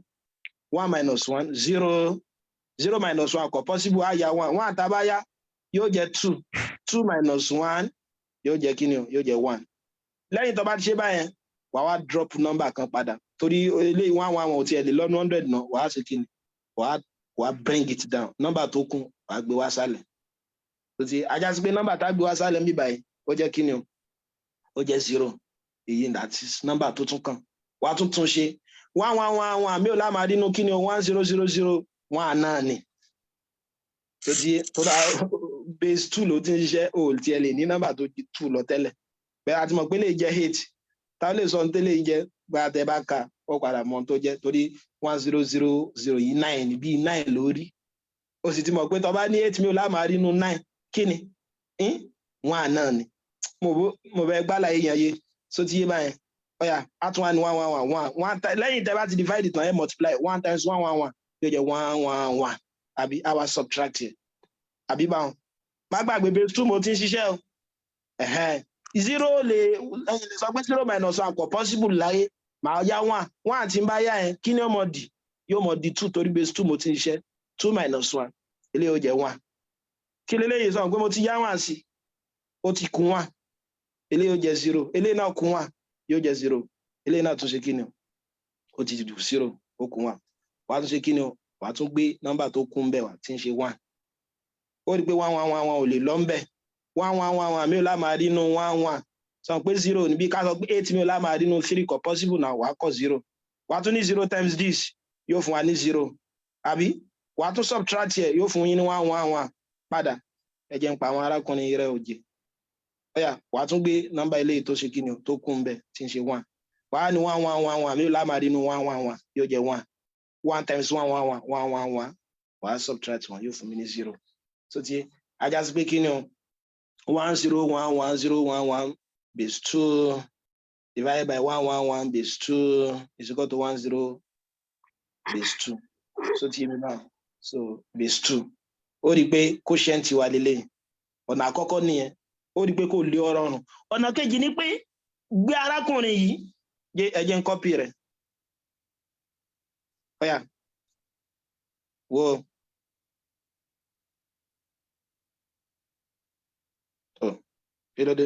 One minus one, zero. Zero minus one kò possible, á ya one. One àtàbáyá yóò jẹ́ two. Two minus one yóò jẹ́ kí ni o? Yóò jẹ́ one. Lẹ́yìn tó bá ti ṣe báyẹn, wàá wá drop number kan padà, torí eléyìí 1 1 1 ò tiẹ̀ lè lọ́nu 100 náà. Wàá ṣe kí ni? Wàá bring it down. Number tó kù, wàá gbé wá sálẹ̀. Tó ti á já sí pé number tá a gbé wá sálẹ̀ ń bí báyìí, ó jẹ́ kí ni o? Ó jẹ́ zero. Èyí, that is number tó tún kàn. Wàá tún tún ṣe. 1 1 1 1 mi ò lámàá nínú kí ni o? 1 0 0 0 1 náà ni. Tó ti tó dá base two ló ti ń ṣiṣẹ́, o tiẹ̀ lè ní nọ́mbà tó ju two lọ tẹ́lẹ̀. Bẹ́ẹ̀ a ti mọ̀ pé lè jẹ́ eight. Tá lè sọ ní tẹ́lẹ̀ jẹ́ gba tẹ́ bá ka, ó padà mọ̀ tó jẹ́, torí 1 0 0 0 yìí, nine, bíi nine lórí. O sì ti mọ̀ pé tó bá ní eight, mi ò lámàá rí inú nine, kí ni? One náà ni. Mo bẹ gbálà yẹn yé. So ti yé báyẹn? Ó yá, á tún wá ní one one one one one. Lẹ́yìn tẹ́ bá ti divide tán, ẹ multiply. One times one one one yóò jẹ́ one one one, àbí? Àwa subtract yẹ, àbí báwọn? Má gbàgbé, base two mo ti ń ṣiṣẹ́ o. Ẹ̀hẹ́n. Zero lè, ẹ̀yin lè sọ pé zero minus one kò possible láyé. Màá yá one one tí ń bá yá yẹn, kí ni ó mọ di? Yóò mọ di two, torí base two mo ti ń ṣiṣẹ́. Two minus one, eléyìí ó jẹ́ one. Kí leléyìí? Sọ pé mo ti yá one sí, ó ti kún one, eléyìí ó jẹ́ zero. Eléyìí náà kún one, yóò jẹ́ zero. Eléyìí náà tún ṣe kí ni o? Ó ti di zero, ó kún one. Wàá tún ṣe kí ni o? Wàá tún gbé nọ́mbà tó kún bẹ́ẹ̀ wá, tí ń ṣe one. Ó rí i pé one one one one ò lè lọ ń bẹ̀. One one one one mi ò lá máa rí inú one one. Sọ pé zero níbi ká sọ pé eight mi ò lá máa rí inú three, kò possible náà. Wàá kọ zero. Wàá tún ní zero times this yóò fún wa ní zero, àbí? Wàá tún subtract yẹ, yóò fún yín ní one one one padà. Ẹ jẹ́ ń pa àwọn arákùnrin rẹ̀ òjè. Ó yá, wàá tún gbé nọ́mbà eléyìí tó ṣe kí ni o, tó kún bẹ́ẹ̀, tí ń ṣe one. Wàá ní one one one one mi ò lá máa rí inú one one one, yóò jẹ́ one. One times one one one, one one one. Wàá subtract one, yóò fún mi ní zero. So ti ajá sí pé kí ni o? One zero one one zero one one base two divided by one one one base two is equal to one zero base two. So ti yé mi náà? So base two, ó rí i pé quotient wa lélẹ̀. Ọ̀nà àkọ́kọ́ nìyẹn. Ó rí i pé kò lé ọ̀rọ̀ ọ̀rùn. Ọ̀nà kejì ni pé gbé arákùnrin yìí, ẹ jẹ́ ń copy rẹ̀. Ó yá, wo tó kí ló dé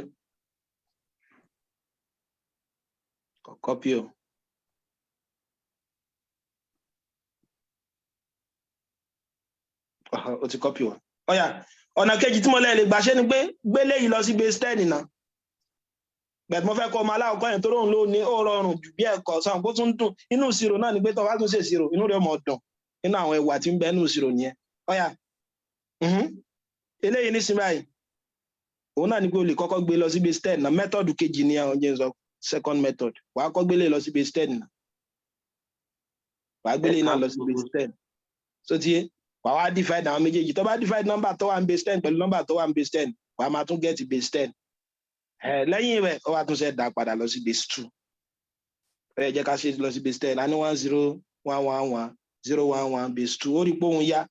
kò copy o. Ó ti copy wa. Ó yá, ọ̀nà kejì tí mo lè gbà ṣe ni pé gbé léyìí lọ sí base 10 náà. Bẹ̀ẹ̀, mo fẹ́ kọ́ ọmọ aláwọ̀kọ́ yẹn tó lóun ló ní ó rọrùn jù bí ẹ̀kọ́ sọ̀rọ̀ kó tún dùn inú ìṣirò náà ni pé tó bá tún ṣe ìṣirò, inú rẹ̀ mọ̀ dùn. Nínú àwọn ẹwà tí ń bẹ nínú ìṣirò nìyẹn. Ó yá, eléyìí nísìnyí báyìí, òun náà ni pé o lè kọ́kọ́ gbé lọ sí base 10 náà. Method kejì ni àwọn jẹ́ sọ, second method. Wàá kọ́ gbélé lọ sí base 10 náà, wàá gbélé náà lọ sí base 10. So tiye, wàá wá divide àwọn méjèèjì. Tó bá divide number tó wà ní base 10 pẹ̀lú number tó wà ní base 10, wàá máa tún get base 10. Lẹ́yìn rẹ̀, ó wá tún ṣe dá padà lọ sí base two. Ẹ jẹ́ ká ṣe lọ sí base 10. A ní one zero one one one zero one one base two. Ó rí pé òun yá.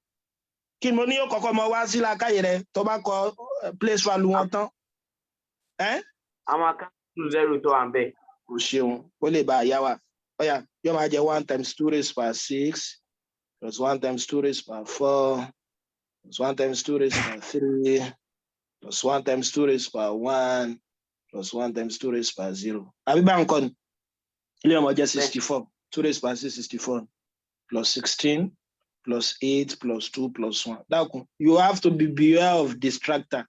Kí ni mo ní yóò kọ́kọ́ mọ wá sí làákàyè rẹ tó bá kọ place value wọn tán? Àwọn aká two zero tó wà ń bẹ̀. O ṣeun, ó lè bá a yá wa. Ó yá, yóò máa jẹ one times two raised by six plus one times two raised by four plus one times two raised by three plus one times two raised by one plus one times two raised by zero. Àbí bá ń kọ́ ni? Ilé ọmọ jẹ́ 64. Two raised by six, 64, plus 16 plus eight plus two plus one. Dákun, you have to be beware of distractor.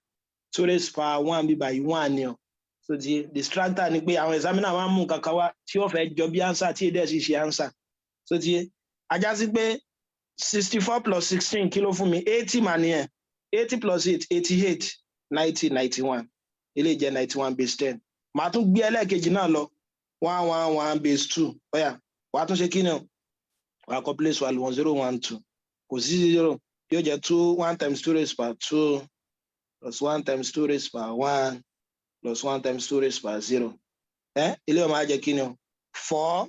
Two raised by one bí by one ni o. So ti distractor ni pé àwọn examiner máa ń mú nǹkan kan wá tí ó fẹ́ jọ bí answer, tí èdè sì ṣe answer. So ti ajá sí pé 64 plus 16, kí ló fún mi? 80 mà nìyẹn. 80 plus eight, 88, 90, 91. Eléyìí jẹ́ 91 base 10. Màá tún gbé ẹlẹ́ẹ̀kejì náà lọ, one one one base two. Ó yá, wàá tún ṣe kí ni o? Wàá kọ place value one zero one two, kò sí zero, yóò jẹ́ two. One times two raised by two plus one times two raised by one plus one times two raised by zero. Ẹ ilé ọmọ á jẹ́ kí ni o? Four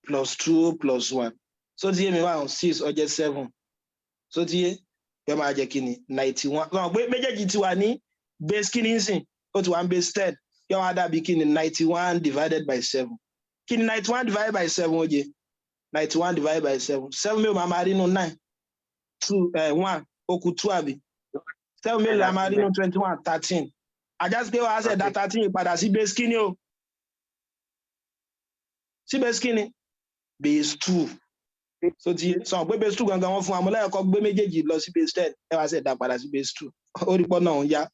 plus two plus one. So ti yé mi báwọn? Six, ó jẹ́ seven. So ti yé, yóò máa jẹ́ kí ni? 91. Sọ pé méjèèjì ti wà ní base kí ni ń sìn? Ó ti wà ní base 10. Yóò wá dàbí kí ni? 91 divided by seven. Kí ni 91 divided by seven? Ó jẹ́ 91 divided by seven. Seven mélòó máa máa rí nínú nine? Two, one, ó kù two, àbí? Seven mélòó la máa rí nínú 21? 13. Àjásí pé wàá ṣẹ̀dá 13 yìí padà sí base kí ni o? Sí base kí ni? Base two. So ti sọ pé base two gangan wọn fún wa. Mo lẹ́yìn gbé méjèèjì lọ sí base 10, ẹ wá ṣẹ̀dá padà sí base two. Ó rí pọ́ náà ń yá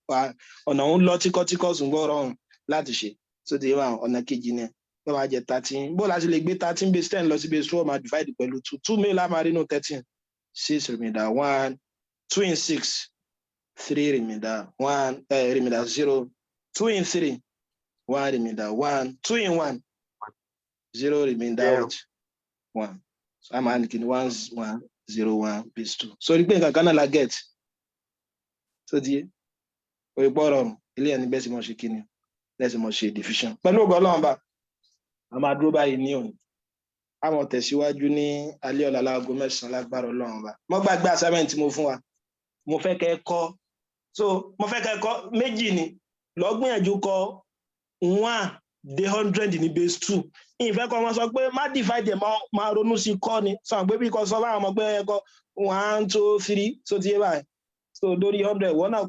ọ̀nà ń lọ tíkọ́tíkọ́, ṣùgbọ́n rọrùn láti ṣe. So ti wà, ọ̀nà kejì ni ẹ máa jẹ 13. Bó la ṣe lè gbé 13 base 10 lọ sí base two? Ó máa divide pẹ̀lú two. Two mélòó la máa rí nínú 13? Six, remainder one. Two in six, three, remainder one, remainder zero. Two in three, one, remainder one. Two in one, zero, remainder Zero. What? One. So a máa ní kí ni? One one zero one base two. So rí pé nǹkan kan náà la get. So di orí pọ̀ rọrùn. Ilé ẹni bẹ́ẹ̀ sì mọ̀ ṣe kí ni, bẹ́ẹ̀ sì mọ̀ ṣe division pẹ̀lú ògo Ọlọ́run bá. A máa dúró báyìí ní òní, a máa tẹ̀síwájú ní alẹ́ ọ̀la láago 9 lágbára Ọlọ́run ọba. Mo gbàgbé assignment tí mo fún wa. Mo fẹ́ kẹ́ kọ́, so mo fẹ́ kẹ́ kọ́ méjì ni. Lọ gbìyànjú kọ 1 dé 100 ní base two. Ìfẹ́ kọ́ wọn sọ pé má divide ẹ̀, máa ronú sí kọ́ ni sọ pé bí kò sọ fáwọn ọmọ pé ẹ kọ one, two, three, so ti yé báyìí. So lórí 100, wọ́n náà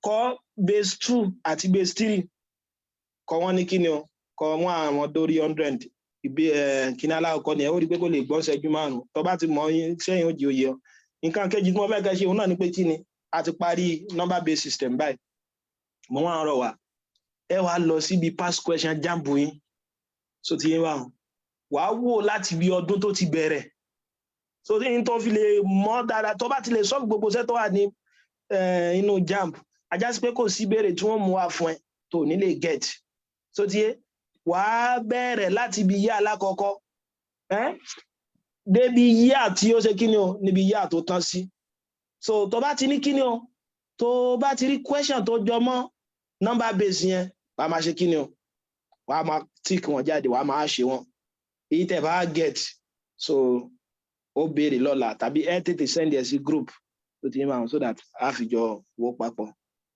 kọ base two àti base three. Kọ wọ́n ní kíni o, kọ wọ́n àwọn dórí 100. Ìbí ẹ kíní alákọ̀ọ́kọ́ ni ẹ ó rí i pé kó lè gbọ́n ṣẹ́jú 5. Tó bá ti mọ̀ yín sẹ́yìn, ó di òye ọ. Nǹkan kejì tí mo fẹ́ kẹ́ ṣe, òun náà ni pé kíni, a ti parí number based system báyìí. Mo wá ń rọ̀ wá, ẹ wá lọ síbi past question JAMB yín. So ti yín báwọn, wàá wò láti bí ọdún tó ti bẹ̀rẹ̀, so tí n tó fi lè mọ̀ dáadáa. Tó bá ti lè solve gbogbo iṣẹ́ tó wà ní inú JAMB, ajá sí pé kò sí ìbéèrè tí wọ́n mú wá fún ẹ tó ní lè get. So ti yé, wàá bẹ̀rẹ̀ láti ibi yá alákọ̀ọ́kọ́ débi yíyá tí ó ṣe kíni o, níbi yíyá tó tán sí. So tó bá ti ní kíni o, tó bá ti rí question tó jọ mọ́ number base yẹn, wàá máa ṣe kíni o, wàá máa tick wọn jáde, wàá máa ṣe wọn. Èyí tẹ́ bá get, so ó béèrè lọ́la tàbí ẹ tètè send ẹ sí group tó ti ń máa, so that a fi jọ wò papọ̀.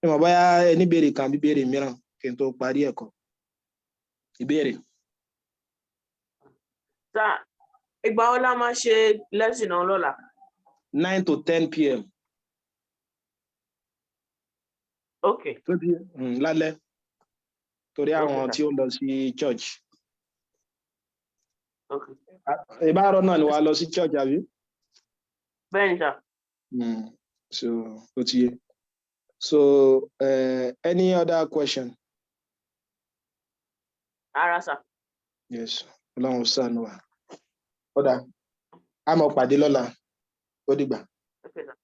Ẹ mọ̀ bóyá ẹ ní béèrè kan bí béèrè mìíràn kí n tó parí ẹ̀kọ́ ìbéèrè. Sir, ìgbà wo la máa ṣe lesson náà lọ́la? 9 to 10 p.m. Ok. Tó ti lálẹ́ torí Ok, àwọn sir. tí ó lọ sí church. Ok. Ìbáàrọ̀ náà ni wàá lọ sí church, àbí? Bẹ́ẹ̀ni, sir. So ó ti yé. So any other question? Rárá, sir. Yes, Ọlọ́run ṣàánú wa. Ó dáa, a máa pàdé lọ́la. Ó dìgbà. Ok, sir.